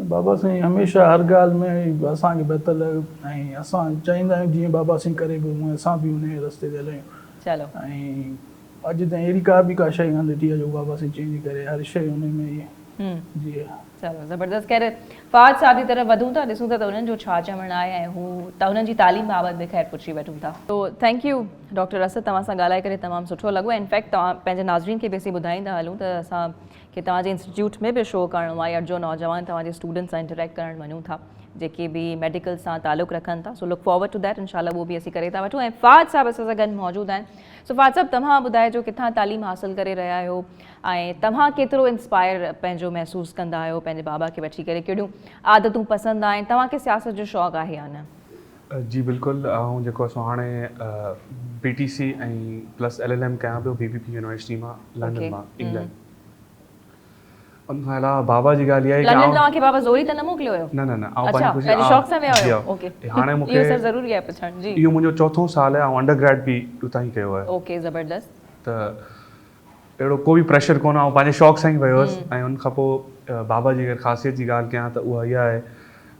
بابا سائين هميشه هر ڳالهه ۾ اسان کي بهتر لڳو ۽ اسان چاهيندا آهيون جيئن بابا سائين ڪري پيو اونئن اسان به انهي رستي تي هلون چلو. ۽ اڄ تائين اهڙي ڪا به ڪا شيء ڪانه ڏٺي آهي جو بابا سائين چينج ڪري هر شيء انهي ۾ ئي جي. چلو زبردست خير فهد صاحب جي طرف وڌون ٿا ڏسون ٿا ته انهن جو ڇا چوڻ آهي ۽ هو ته انهن جي تعليم بابت به خير پڇي وٺون ٿا. تو thank you doctor Asad توهان سان ڳالهائي ڪري تمام سٺو لڳو انفيڪٽ توهان پنهنجي ناظرين کي به اسين ٻڌائيندا هلون ته اسان کي توهان جي انسٽيٽيوٽ ۾ به شو ڪرڻو آهي جو نوجوان توهان جي اسٽوڊنٽس سان انٽريڪٽ ڪرڻ وڃون ٿا جيڪي به ميڊيڪل سان تعلق رکن ٿا سو لڪ فارورڊ ٽو that انشاء الله اهو به اسين ڪري ٿا وٺون ۽ فهد صاحب اسان سان گڏ موجود آهن سو فهد صاحب توهان ٻڌائجو ڪٿان تعليم حاصل ڪري رهيا آهيو ۽ توهان ڪيترو انسپائر پنهنجو محسوس ڪندا آهيو پنهنجي بابا کي وٺي ڪري ڪهڙيون عادتون پسند آهن توهان کي سياست جو شوق آهي يا نه؟ جي بلڪل آئون جيڪو سو هاڻي B T C ۽ plus L L M ڪيان پيو بي بي پي يونيورسٽي مان لنڊن مان انگلينڊ ان کان علاوه بابا جي ڳالهه اها آهي لنڊن توهان کي بابا زوري ته نه موڪليو هيو؟ نه نه نه آئون پنهنجي خوشي پنهنجي شوق سان ويا هيو اوڪي هاڻي مون کي اهو سر ضروري آهي پڇڻ جي اهو منهنجو چوٿون سال آهي آئون انڊر گريڊ به اتان ئي ڪيو آهي اوڪي زبردست ته اهڙو ڪو به پريشر ڪونه آئون پنهنجي شوق سان ئي ويو هوس ۽ ان کان پوء بابا جي اگر خاصيت جي ڳالهه ڪيان ته اها اها آهي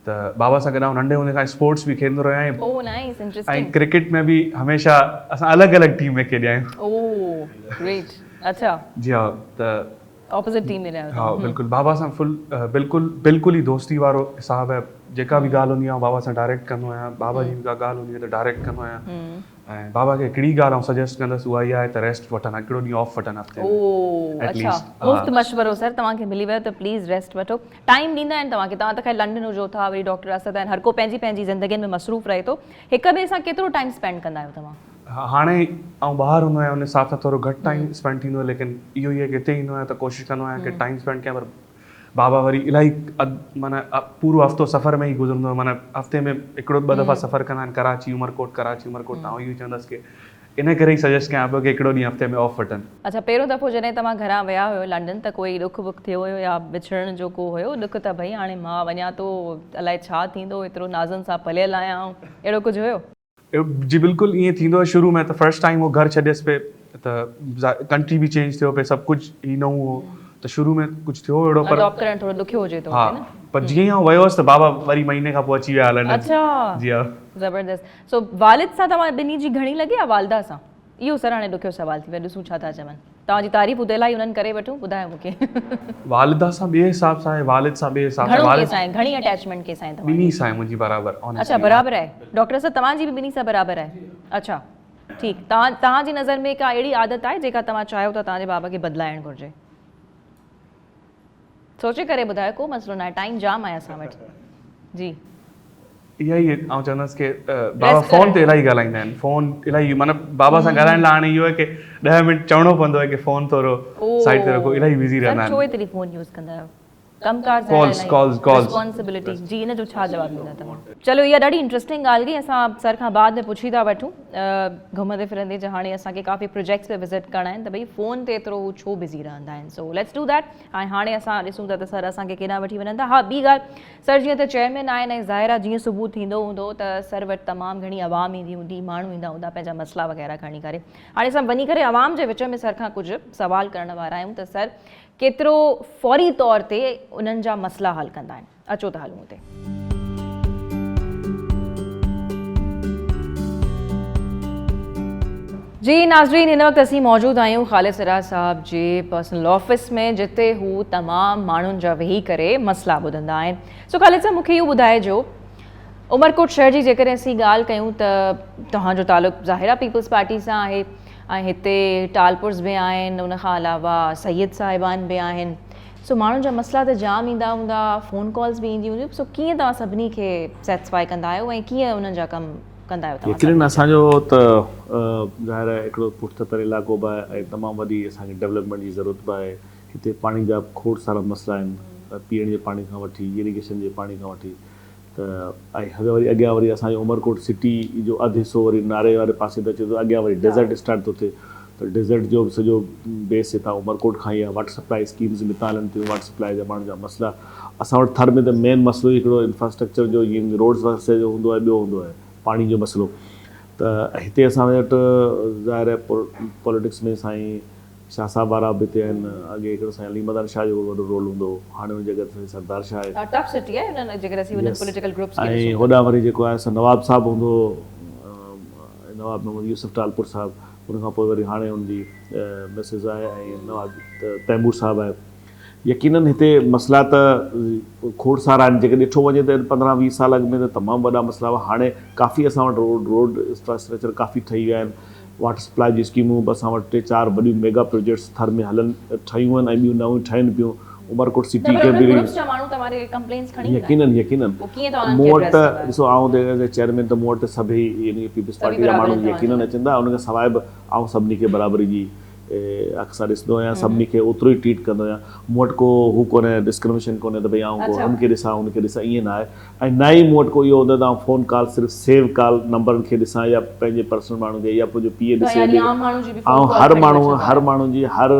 ته بابا سان گڏ آئون ننڍي هوندي کان اسپورٽس به کيڏندو رهيو آهيان او نائيس انٽريسٽنگ ۽ ڪرڪيٽ ۾ به هميشه اسان الڳ الڳ ٽيم ۾ کيڏيا آهيون. او گريٽ اڇا. جي ها ته اپوزٽ ٽيم ۾ رهيا آهيو ها بلڪل بابا سان فل بلڪل بلڪل ئي دوستي وارو حساب آهي جيڪا به ڳالهه هوندي آهي آئون بابا سان ڊائريڪٽ ڪندو آهيان بابا جي به ڪا ڳالهه هوندي آهي ته ڊائريڪٽ ڪندو آهيان ۽ بابا کي هڪڙي ڳالهه آئون سجيسٽ ڪندس اها اها آهي ته ريسٽ وٺن هڪڙو ڏينهن آف وٺن هفتي ۾ ايٽ ليسٽ مفت مشورو سر توهان کي ملي ويو ته پليز ريسٽ وٺو ٽائيم ڏيندا آهن توهان کي توهان ته خير لنڊن هجو ٿا وري ڊاڪٽر اسد آهن هر ڪو پنهنجي پنهنجي زندگين ۾ مصروف رهي ٿو هڪ ٻئي سان ڪيترو ٽائيم اسپينڊ ڪندا آهيو توهان؟ هاڻي آئون ٻاهر هوندو آهيان ان حساب سان ٿورو گهٽ ٽائيم اسپينڊ ٿيندو آهي ليڪن اهو ئي آهي ڪي هتي ايندو آهيان ته ڪوشش ڪندو آهيان ڪي ٽائيم اسپينڊ ڪيان پر بابا وري الاهي معنيٰ پورو هفتو سفر ۾ ئي گذرندو آهي معنيٰ هفتي ۾ هڪڙو ٻه دفعا سفر ڪندا آهن ڪراچي عمرڪوٽ ڪراچي عمرڪوٽ ته آئون اهو ئي چوندس ڪي ان ڪري ئي سجيسٽ ڪيان پيو ڪي هڪڙو ڏينهن هفتي ۾ آف وٺن. اڇا پهريون دفعو جڏهن توهان گهران ويا هيو لنڊن ته ڪوئي ڏک وک ٿيو هيو يا وڇڙڻ جو ڪو هيو ڏک ته ڀئي هاڻي مان وڃان ٿو الائي ڇا ٿيندو ايترو نازن سان پليل آهيان آئون اهڙو ڪجهه هيو؟ جي بلڪل ائين ٿيندو آهي شروع ۾ ته فرسٽ ٽائيم هو گهر ڇڏيس پئي ته ڪنٽري به چينج ٿيو پئي سڀ ڪجهه ئي نئون هو ته شروع ۾ ڪجهه ٿيو اهڙو پر اڊاپٽ ڪرڻ ٿورو ڏکيو هجي ٿو ها پر جيئن ئي آئون ويو هوس ته بابا وري مهيني کان پوء اچي ويا هلن اڇا جي ها زبردست سو والد سان توهان ٻنهي جي گهڻي لڳي يا والده سان اهو سر هاڻي ڏکيو سوال ٿي ويو ڏسون ڇا ٿا چون. توهان جي تعريف اتي الاهي انهن ڪري وٺون ٻڌايو مون کي. والده سان ٻئي حساب سان آهي والد سان ٻئي حساب سان گهڻو والد ڪنهن سان آهي گهڻي اٽيچمينٽ ڪنهن سان آهي توهان جي. ٻنهي سان آهي منهنجي برابر اڇا honestly. برابر آهي ڊاڪٽر صاحب توهان جي به ٻنهي سان برابر آهي اڇا ٺيڪ توهان توهان جي نظر ۾ ڪا اهڙي عادت آهي جيڪا توهان چاهيو ٿا توهان جي بابا کي بدلائڻ گهرجي سوچي ڪري ٻڌايو ڪو مسئلو ناهي ٽائيم جام آهي اسان وٽ جي. اها ئي آئون چوندس ڪي بابا فون تي الاهي ڳالهائيندا آهن فون الاهي معنيٰ بابا سان ڳالهائڻ لاء هاڻي اهو آهي ڪي ڏهه منٽ چوڻو پوندو آهي ڪي فون ٿورو سائيڊ تي رکو الاهي بزي رهندا آهن. سر ڇو ايتري فون يوز ڪندا آهيو ڪم ڪار ڪالز ڪالز ڪالز ريسپانسبلٽي جي ان جو ڇا جواب ڏيندا توهان. چلو اها ڏاڍي انٽرسٽنگ ڳالهه ڪئي اسان سر کان بعد ۾ پڇي ٿا وٺون گهمندي ڦرندي جو هاڻي اسان کي ڪافي پروجيڪٽس پي وزٽ ڪرڻا آهن ته ڀئي فون تي ايترو هو ڇو بزي رهندا آهن سو let's do that ۽ هاڻي اسان ڏسون ٿا ته سر اسان کي ڪيڏانهن وٺي وڃن ٿا. ها ٻي ڳالهه سر جيئن ته چيئرمين آهن ۽ ظاهر آهي جيئن صبح ٿيندو هوندو ته سر وٽ تمام گهڻي عوام ايندي هوندي ماڻهو ايندا هوندا پنهنجا مسئلا وغيره کڻي ڪري هاڻي اسان وڃي ڪري عوام جي وچ ۾ سر کان ڪجهه سوال ڪرڻ وارا آهيون ته سر ڪيترو فوري طور تي انهن جا مسئلا حل ڪندا آهن اچو ته هلون اتي. جي ناظرين هن وقت اسين موجود آهيون خالد سراج صاحب جي پرسنل آفيس ۾ جتي هو تمام ماڻهن جا ويهي ڪري مسئلا ٻڌندا آهن سو خالد صاحب مونکي اهو ٻڌائجو عمرڪوٽ شهر جي جيڪڏهن اسين ڳالهه ڪيون ته توهان جو تعلق ظاهر آهي پيپلز پارٽي سان آهي ۽ هتي ٽالپرز به آهن ان کان علاوه سيد صاحبان به آهن سو ماڻهن جا مسئلا ته جام ايندا هوندا، فون ڪالز به اينديون هونديون، سو ڪيئن توهان سڀني کي سيٽسفائي ڪندا آهيو ۽ ڪيئن انهن جا ڪم ڪندا آهيو توهان يقينن سڀني جا؟ اسان جو ته ظاهر آهي هڪڙو پٺتي پيل علائقو به آهي ۽ تمام وڏي اسان کي ڊولپمينٽ جي ضرورت به آهي هتي پاڻي جا به کوڙ سارا مسئلا آهن پيئڻ جي پاڻي کان وٺي ايريگيشن جي پاڻي کان وٺي ته ۽ هتي وري اڳيان وري اسان جو عمرڪوٽ سٽي جو اڌ حصو وري ناري واري پاسي ته اچي ٿو اڳيان وري ڊيزرٽ اسٽارٽ ٿو ٿئي ته ڊيزرٽ جو به سڄو بيس هتان عمرڪوٽ کان ئي آهي واٽر سپلائي اسڪيمز به هتان هلن ٿيون واٽر سپلائي جا ماڻهن جا مسئلا اسان وٽ ٿر ۾ ته مين مسئلو ئي هڪڙو انفراسٽرڪچر جو يعني روڊز وغيره جو هوندو آهي ٻيو هوندو آهي پاڻي جو مسئلو ته هتي اسان وٽ ظاهر آهي پوليٽڪس ۾ سائين شاهه صاحب وارا به هتي آهن. اڳي هڪڙو سائين علي مدان شاهه جو وڏو رول هوندو هو. هاڻي ان جڳهه تي سائين سردار شاهه آهي. ٽف سٽي آهي انهن جيڪڏهن اسين انهن يس پوليٽيڪل گروپس کي ۽ ڏسون ته. هوڏانهن وري جيڪو آهي سو نواب صاحب هوندو هو نواب محمد يوسف ٽالپر صاحب ان کان پوء وري هاڻي ان جي مسز آهي ۽ نواب تيمور صاحب آهي. يقينن هتي مسئلا ته کوڙ سارا آهن جيڪڏهن ڏٺو وڃي ته پندرهن ويهه سال اڳ ۾ ته تمام وڏا مسئلا هئا هاڻي ڪافي اسان وٽ روڊ روڊ انفراسٽرڪچر ڪافي ٺهي ويا آهن واٽر سپلاء جون اسڪيمون به اسان وٽ ٽي چار وڏيون ميگا پروجيڪٽس ٿر ۾ هلن ٺهيون آهن ۽ ٻيون نيون ٺهن پيون عمرڪوٽ سٽي کي به يقينن يقينن مون وٽ ته ڏسو آئون ته ايز اي چيئرمين ته مون وٽ ته سڀئي يعني پيپلز پارٽي جا ماڻهو يقينن اچن ٿا ان کان سواء به آئون سڀني کي برابري جي اک سان ڏسندو آهيان سڀني کي اوترو ئي ٽريٽ ڪندو آهيان مون وٽ ڪو هو ڪونهي ڊسڪرمنيشن ڪونهي ته ڀئي آئون ڪو هن کي ڏسان هن کي ڏسان ائين نه آهي ۽ نه ئي مون وٽ ڪو اهو هوندو آهي ته آئون فون ڪال صرف سيو ڪال نمبرن کي ڏسان يا پنهنجي پرسنل ماڻهن کي يا پنهنجو پي اي ڏسي آئون هر ماڻهو هر ماڻهو جي هر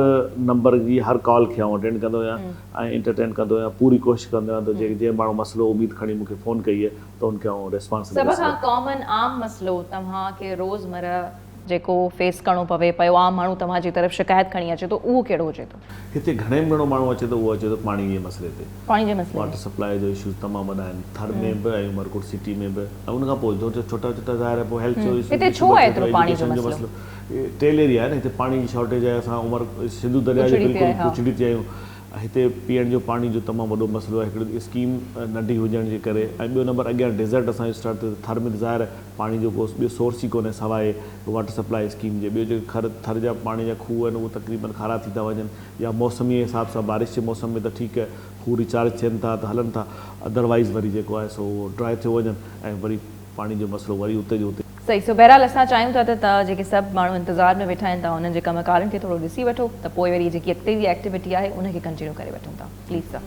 نمبر جي هر ڪال کي آئون اٽينڊ ڪندو آهيان ۽ انٽرٽين ڪندو آهيان پوري ڪوشش ڪندو آهيان ته جنهن ماڻهو مسئلو اميد کڻي مون کي فون ڪئي آهي ته ان کي آئون ريسپانس سڀ کان ڪامن عام مسئلو توهان کي روزمره جيڪو فيس ڪرڻو پوي پيو عام ماڻهو توهان جي طرف شڪايت کڻي اچي ٿو اهو ڪهڙو هجي ٿو؟ هتي گهڻي ۾ گهڻو ماڻهو اچي ٿو اهو اچي ٿو پاڻي جي مسئلي تي. پاڻي جي مسئلي تي. واٽر سپلاء جو اشوز تمام وڏا آهن ٿر ۾ به ۽ عمرڪوٽ سٽي ۾ به ۽ ان کان پوء ڇوٽا ڇوٽا ظاهر آهي پوء هيلٿ جو اشو هتي ڇو آهي ايترو پاڻي جو مسئلو؟ ٽيل ايريا آهي نه هتي پاڻي جي شارٽيج آهي اسان عمر سنڌو درياء جي بلڪل پڇڙي تي آهيون هتي پيئڻ جو پاڻي جو تمام وڏو مسئلو آهي هڪڙي اسڪيم ننڍي هجڻ جي ڪري ۽ ٻيو نمبر اڳيان ڊيزرٽ اسان جو اسٽارٽ ٿيو ته ٿر ۾ ته ظاهر آهي پاڻي جو ڪو ٻيو سورس ئي ڪونهي سواء واٽر سپلاء اسڪيم جي ٻيو جيڪي کر ٿر جا پاڻي جا کوهه آهن اهي تقريبن کارا ٿي ٿا وڃن يا موسمي حساب سان بارش جي موسم ۾ ته ٺيڪ آهي کوهه ريچارج ٿين ٿا ته هلن ٿا ادروائيز وري جيڪو آهي سو اهو ڊرائي ٿيو وڃن ۽ وري پاڻي جو مسئلو وري اتي جو اتي. صحيح سو بهرحال اسان چاهيون ٿا ته توهان جيڪي سڀ ماڻهو انتظار ۾ ويٺا آهن توهان انهن جي ڪم ڪارن کي ٿورو ڏسي وٺو ته پوء وري جيڪي اڳتي جي ايڪٽيوٽي آهي ان کي ڪنٽينيو ڪري وٺون ٿا پليز سر.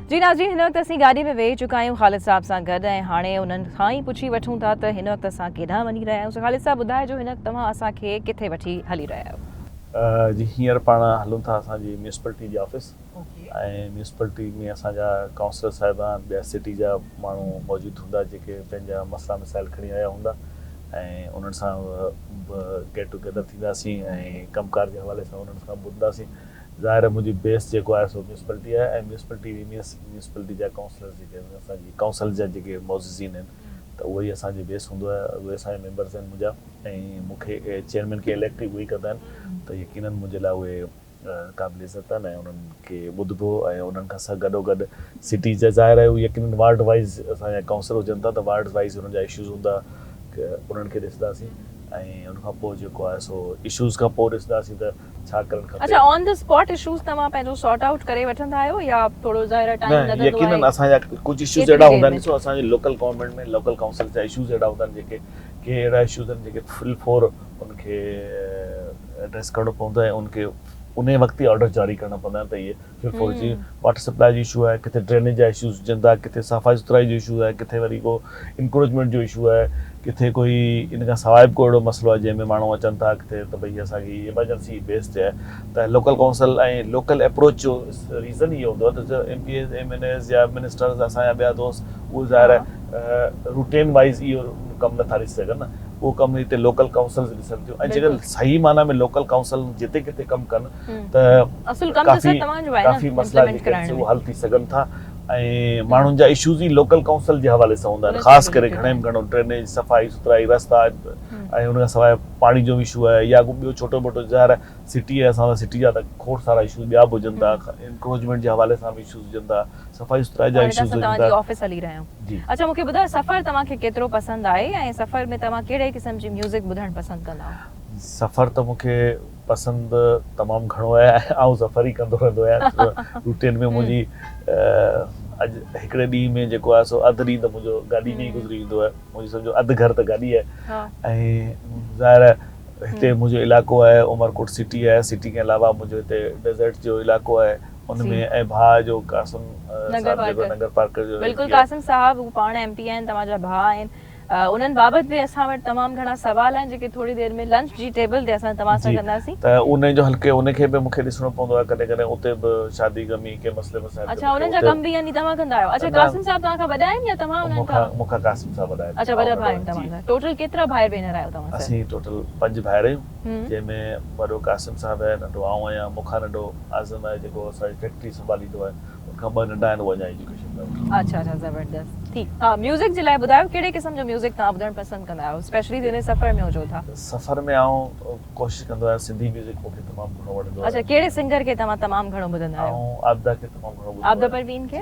جي ناظرين هن وقت اسين گاڏي ۾ ويهي چڪا آهيون خالد صاحب سان گڏ ۽ هاڻي انهن کان ئي پڇي وٺون ٿا ته هن وقت اسان ڪيڏانهن وڃي رهيا آهيون سو خالد صاحب ٻڌائجو هن وقت توهان اسان کي ڪٿي وٺي هلي رهيا آهيو. جي هينئر پاڻ هلون ٿا اسان جي ميونسپلٽي جي آفيس ۽ ميونسپلٽي ۾ اسان جا ڪائونسلر صاحبان ٻيا سٽي جا ماڻهو موجود هوندا جيڪي پنهنجا مسئلا مسائل کڻي آيا هوندا ۽ انهن سان به گيٽ ٽوگيدر ٿينداسين ۽ ڪم ڪار جي حوالي سان انهن کان ٻڌنداسين ظاهر آهي منهنجي بيس جيڪو آهي سو ميونسپلٽي آهي ۽ ميونسپلٽي ۾ ميونسپلٽي جا ڪائونسلرز جيڪي آهن اسان جي ڪائونسل جا جيڪي معززين آهن ته اهي ئي اسان جي بيس هوندو آهي اهي اسان جا ميمبرز آهن منهنجا ۽ مون کي چيئرمين کي اليڪٽ ئي اهي ئي ڪندا آهن ته يقينن منهنجي لاء اهي قابل عزت آهن ۽ انهن کي ٻڌبو ۽ انهن کان سان گڏو گڏ سٽي جا ظاهر آهي يقينن وارڊ وائيز اسان جا ڪائونسلر هجن ٿا ته وارڊ وائيز انهن جا اشوز هوندا انهن کي ڏسنداسين ۽ ان کان پوء جيڪو آهي سو اشوز کان پوء ڏسنداسين ته ڇا ڪرڻ کپي. اڇا آن the spot issues توهان پنهنجو سارٽ آئوٽ ڪري وٺندا آهيو يا ٿورو ظاهر آهي ٽائيم نه لڳندو آهي يقينن اسان جا ڪجهه اشوز ڪيتري اهڙا دير هوندا آهن ۾ ڏسو اسان جي لوڪل گورنمينٽ ۾ لوڪل ڪائونسل جا اشوز اهڙا هوندا آهن جيڪي ڪي اهڙا اشوز آهن جيڪي في الفور ان کي ايڊريس ڪرڻو پوندو آهي ان کي انهي وقت ئي آرڊر جاري ڪرڻا پوندا آهن ته اهي في الفور جي واٽر سپلاء جو اشو آهي ڪٿي ڊرينيج جا اشوز هجن ٿا ڪٿي صفائي سٿرائي جو اشو آهي ڪٿي وري ڪو انڪروچمينٽ جو اشو آهي ڪٿي ڪوئي ان کان سواء به ڪو اهڙو مسئلو آهي جنهن ۾ ماڻهو اچن ٿا ڪٿي ته ڀئي اسان کي ايمرجنسي بيس تي آهي ته لوڪل ڪائونسل ۽ لوڪل اپروچ جو ريزن اهو هوندو آهي ته M P As M N As يا منسٽرز اسان جا ٻيا دوست اهي ظاهر آهي روٽين وائيز اهو ڪم نٿا ڏسي سگهن نه اهو ڪم هتي لوڪل ڪائونسلز ڏسن ٿيون ۽ جيڪڏهن صحيح معنيٰ ۾ لوڪل ڪائونسل جتي ڪٿي ڪم ڪن ته ڪافي ڪافي مسئلا جيڪي آهن سي حل ٿي سگهن ٿا ۽ ماڻهن جا اشوز ئي لوڪل ڪائونسل جي حوالي سان هوندا آهن خاص ڪري گهڻي ۾ گهڻو ڊرينيج صفائي سٿرائي رستا ۽ ان کان سواء پاڻي جو اشو آهي يا ڪو ٻيو ڇوٽو موٽو ظاهر آهي سٽي آهي اسان سٽي جا ته کوڙ سارا اشوز ٻيا به هجن ٿا انڪروچمينٽ جي حوالي سان به اشوز هجن ٿا صفائي سٿرائي جا هاڻي ته اشوز اسان هجن توهان جي ٿا آفيس هلي رهيا آهيون. جي. اڇا مون کي ٻڌايو سفر توهان کي ڪيترو پسند آهي ۽ سفر ۾ توهان ڪهڙي قسم جي ميوزڪ ٻڌڻ پسند ڪندا آهيو؟ سفر ته مون کي پسند تمام گهڻو آهي ۽ آئون سفر ئي ڪندو رهندو آهيان روٽين ۾ منهنجي اڄ هڪڙي ڏينهن ۾ جيڪو آهي سو اڌ ڏينهن ته منهنجو گاڏي ۾ ئي گذري ويندو آهي منهنجو سمجهو اڌ گهر ته گاڏي آهي ۽ ظاهر آهي هتي منهنجو علائقو آهي عمرڪوٽ سٽي آهي سٽي کان علاوه منهنجو هتي ڊيزرٽ جو علائقو آهي ان ۾ ۽ ڀاء جو قاسم صاحب جيڪو ننگر پارڪر جو بلڪل قاسم صاحب هو پاڻ ايم پي آهن توهان جا ڀاء آهن انهن بابت به اسان وٽ تمام گهڻا سوال آهن جيڪي ٿوري دير ۾ لنچ جي ٽيبل تي اسان توهان سان ڪنداسين. ته ان جو حلقي ان کي به مون کي ڏسڻو پوندو آهي ڪڏهن ڪڏهن اتي به شادي غمي ڪي مسئلي مسائل اڇا انهن جا ڪم به يعني توهان ڪندا آهيو اڇا قاسم صاحب توهان کان وڏا آهن يا توهان انهن کان مون کان قاسم صاحب وڏا آهن اڇا وڏا ڀاء آهن توهان جا ٽوٽل ڪيترا ڀائر ڀينر آهيو توهان سر؟ اسين ٽوٽل پنج ڀائر آهيون جنهن ۾ وڏو قاسم صاحب آهي ننڍو آئون آهيان مون کان ننڍو اعظم آهي جيڪو اسان جي فيڪٽري سنڀاليندو آهي ان کان ٻه ننڍا آهن اهي اڃا ايجوڪيشن ۾ آهن. اڇا اڇا زبردست ٺيڪ ها ميوزڪ جي لاء ٻڌايو ڪهڙي قسم جو ميوزڪ توهان ٻڌڻ پسند ڪندا آهيو اسپيشلي جڏهن سفر ۾ هجو ٿا. سفر ۾ آئون ڪوشش ڪندو آهيان سنڌي ميوزڪ مون کي تمام گهڻو وڻندو آهي. اڇا ڪهڙي سنگر کي توهان تمام گهڻو ٻڌندا آهيو؟ آئون عابده کي تمام گهڻو ٻڌندو آهيان. عابده پروين کي؟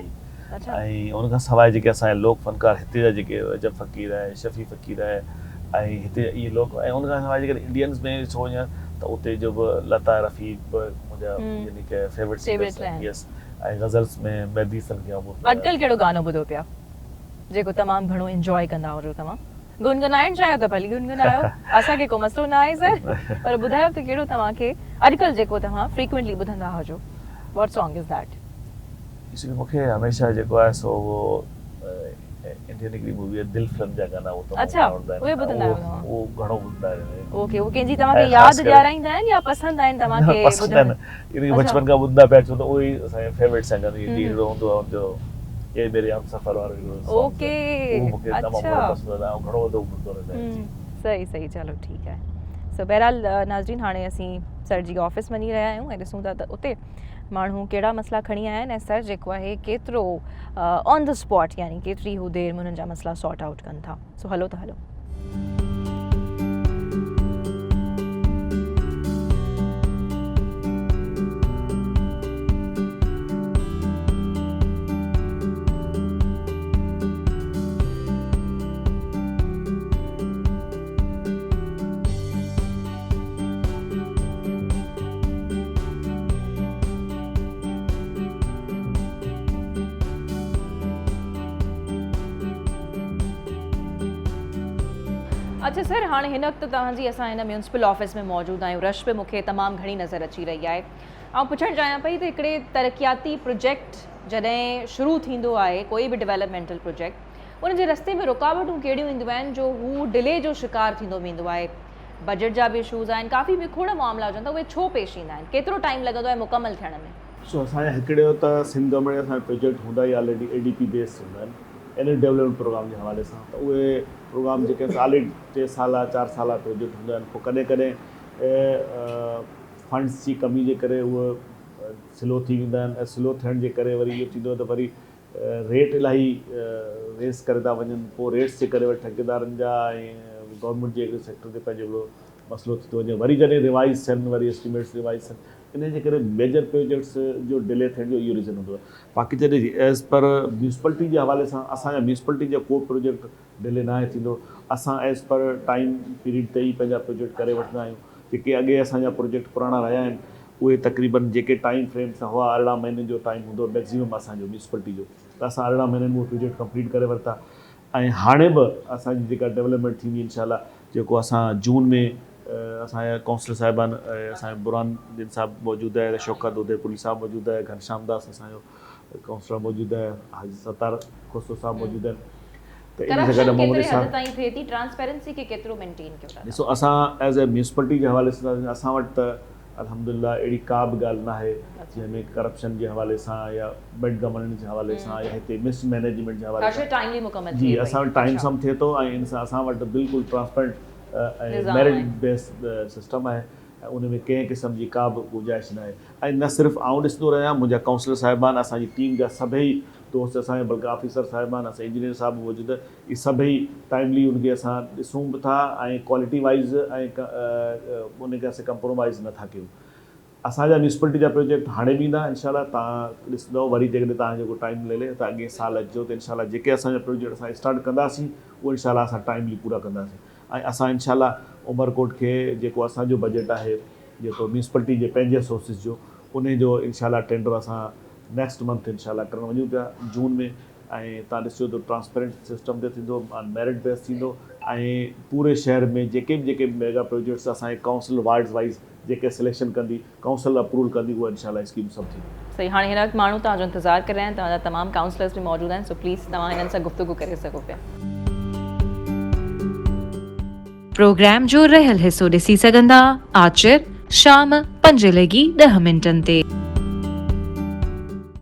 اڇا. ۽ ان کان سواء جيڪي اسان جا لوڪ فنڪار هتي جا جيڪي رجب فقير آهي شفيع فقير آهي ۽ هتي جا اهي لوڪ ۽ ان کان سواء جيڪڏهن انڊينز ۾ ڏٺو وڃي ته اتي جو به لتا رفيع به منهنجا يعني ڪه فيورٽ سنگرز آهن يس ۽ غزلز ۾ مهدي حسن کي آئون ٻڌندو آهيان. اڄڪلهه ڪهڙو گانو ٻڌو پيا جيڪو تمام گهڻو انجواء ڪندا هجو توهان گنگنائڻ چاهيو ته ڀلي گنگنايو اسان کي ڪو مسئلو نه آهي سر پر ٻڌايو ته ڪهڙو توهان کي اڄڪلهه جيڪو توهان فريڪوئنٽلي ٻڌندا هجو what song is that. Actually مون کي هميشه جيڪو آهي سو اهو انڊين هڪڙي مووي آهي دل فلم جا گانا اهو تمام اڇا گهڻا وڻندا اهي آهن ٻڌندا آهيو توهان اهو گهڻو ٻڌندا آهيون اوڪي اهو ڪنهن جي توهان کي ياد ڏيارائيندا آهن يا پسند آهن توهان کي پسند آهن يعني بچپن کان ٻڌندا پيا اچون ته اهي ئي اسان جا فيورٽ سانگ آهن جيئن هڪڙو هوندو آهي ان جو اي ميري هم سفر وارو هڪڙو سانگ اوڪي اهو مون کي تمام گهڻو پسند آهي آئون گهڻو وڌو ٻڌندو رهندو آهيان جي صحيح صحيح چلو ٺيڪ آهي سو بهرحال ناظرين هاڻي اسين سر جي آفيس وڃي رهيا آهيون ۽ ڏسون ٿا ته اتي ماڻهو ڪهڙا مسئلا کڻي آيا آهن ۽ سر جيڪو آهي ڪيترو آن the spot يعني ڪيتري هو دير ۾ انهن جا مسئلا سارٽ آئوٽ ڪن ٿا سو هلو ته هلو. اڇا سر هاڻي هن وقت توهان جي اسان هن ميونسپل آفيس ۾ موجود آهيون رش به مونکي تمام گهڻي نظر اچي رهي آهي آئون پڇڻ چاهيان پئي ته هڪڙي ترقياتي پروجيڪٽ جڏهن شروع ٿيندو آهي ڪوئي به ڊيولپمينٽل پروجيڪٽ ان جي رستي ۾ رڪاوٽون ڪهڙيون اينديون آهن جو هو ڊلي جو شڪار ٿيندو ويندو آهي. بجيٽ جا به اشوز آهن ڪافي به کوڙ معاملا هجن ٿا اهي ڇو پيش ايندا آهن ڪيترو ٽائيم لڳندو آهي مڪمل ٿيڻ ۾؟ سو اسان جا هڪڙو ته سنڌ گورنمينٽ جا اسان جا پروجيڪٽ هوندا ئي آلريڊي اي ڊي پي بيس هوندا آهن اينيول ڊولپمينٽ پروگرام جي حوالي سان ته اهي پروگرام جيڪي آلريڊي ٽي سالا چار سالا پروجيڪٽ هوندا آهن پوء ڪڏهن ڪڏهن فنڊس جي ڪمي جي ڪري اهي سلو ٿي ويندا آهن ۽ سلو ٿيڻ جي ڪري وري اهو ٿيندو آهي ته وري ريٽ الاهي ريس ڪري ٿا وڃن پوء ريٽس جي ڪري وري ٺيڪيدارن جا ۽ گورنمينٽ جي سيڪٽر تي پنهنجو هڪڙو مسئلو ٿي ٿو وڃي وري جڏهن ريوائز ٿين وري اسٽيميٽس ريوائز ٿين انهي جي ڪري ميجر پروجيڪٽس جو ڊلي ٿيڻ جو اهو ريزن هوندو آهي باقي جڏهن ايز پر ميونسپلٽي جي حوالي سان اسان جا ميونسپلٽي جا ڪو پروجيڪٽ ڊلي ناهي ٿيندو اسان ايز پر ٽائيم پيريڊ تي ئي پنهنجا پروجيڪٽ ڪري وٺندا آهيون جيڪي اڳي اسان جا پروجيڪٽ پراڻا رهيا آهن اهي تقريبن جيڪي ٽائيم فريم سان هئا 18 مهينن جو ٽائيم هوندو هو ميڪزيمم اسان جو ميونسپلٽي جو ته اسان 18 مهينن ۾ اهو پروجيڪٽ ڪمپليٽ ڪري ورتا ۽ هاڻي به اسان جي جيڪا ڊولپمينٽ ٿيندي انشاء الله جيڪو اسان جون ۾ اسان جا ڪائونسلر صاحبان اسان جو برهان الدين صاحب موجود آهي شوڪت اديپوري صاحب موجود آهي گهنشام داس اسان جو ڪائونسلر موجود آهي حاجي ستار کوسو صاحب موجود آهن ته ان سان گڏ محمد علي صاحب تائين ٿئي ٿي ٽرانسپيرنسي کي ڪيترو مينٽين ڪيو ٿا ڏسو اسان ايز اي ميونسپلٽي جي حوالي سان اسان وٽ ته الحمدلله اهڙي ڪا به ڳالهه ناهي جنهن ۾ ڪرپشن جي حوالي سان يا بيڊ گورننس جي حوالي سان يا هتي مس مئنيجمينٽ جي حوالي سان جي اسان وٽ ٽائيم سان ٿئي ٿو ۽ ان سان اسان وٽ بلڪل ٽرانسپيرنٽ ۽ ميرٽ بيس سسٽم آهي ۽ ان ۾ ڪنهن قسم جي ڪا به گنجائش ناهي ۽ نه صرف آئون ڏسندو رهيان منهنجا ڪائونسلر صاحبان اسان جي ٽيم جا سڀئي دوست اسان جا بلڪه آفيسر صاحبان اسان انجنيئر صاحب به موجود اهي سڀئي ٽائيملي ان کي اسان ڏسون به ٿا ۽ ڪوالٽي وائيز ۽ ان کي اسين ڪمپرومائيز نه ٿا ڪيون اسان جا ميونسپلٽي جا پروجيڪٽ هاڻي به ايندا انشاء الله توهان ڏسندؤ وري جيڪڏهن توهان جو ڪو ٽائيم ملي ته اڳئين سال اچجو ته انشاء الله جيڪي اسان جا پروجيڪٽ اسان اسٽارٽ ڪنداسين اهي انشاء الله اسان ٽائيملي پورا ڪنداسين ۽ اسان انشاء الله عمرڪوٽ کي جيڪو اسان جو بجيٽ آهي جيڪو ميونسپلٽي جي پنهنجي سورسز جو انهي جو انشاء الله ٽينڊر اسان نيڪسٽ منٿ انشاء الله ڪرڻ وڃون پيا جون ۾ ۽ تان ڏسجو ته ٽرانسپيرنٽ سسٽم تي ٿيندو آن ميرٽ بيس ٿيندو ۽ پوري شهر ۾ جيڪي به جيڪي به ميگا پروجيڪٽس اسان جي ڪائونسل وارڊز وائيز جيڪي سليڪشن ڪندي ڪائونسل اپروول ڪندي اها انشاء الله اسڪيم سڀ ٿيندي. صحيح هاڻي هن وقت ماڻهو توهان جو انتظار ڪري رهيا آهن توهان جا تمام ڪائونسلرز به موجود آهن سو پليز توهان هنن سان گفتگو ڪري سگهو پيا. پروگرام جو رهيل حصو ڏسي سگهندا آچر شام پنج لڳي ڏهه منٽن تي.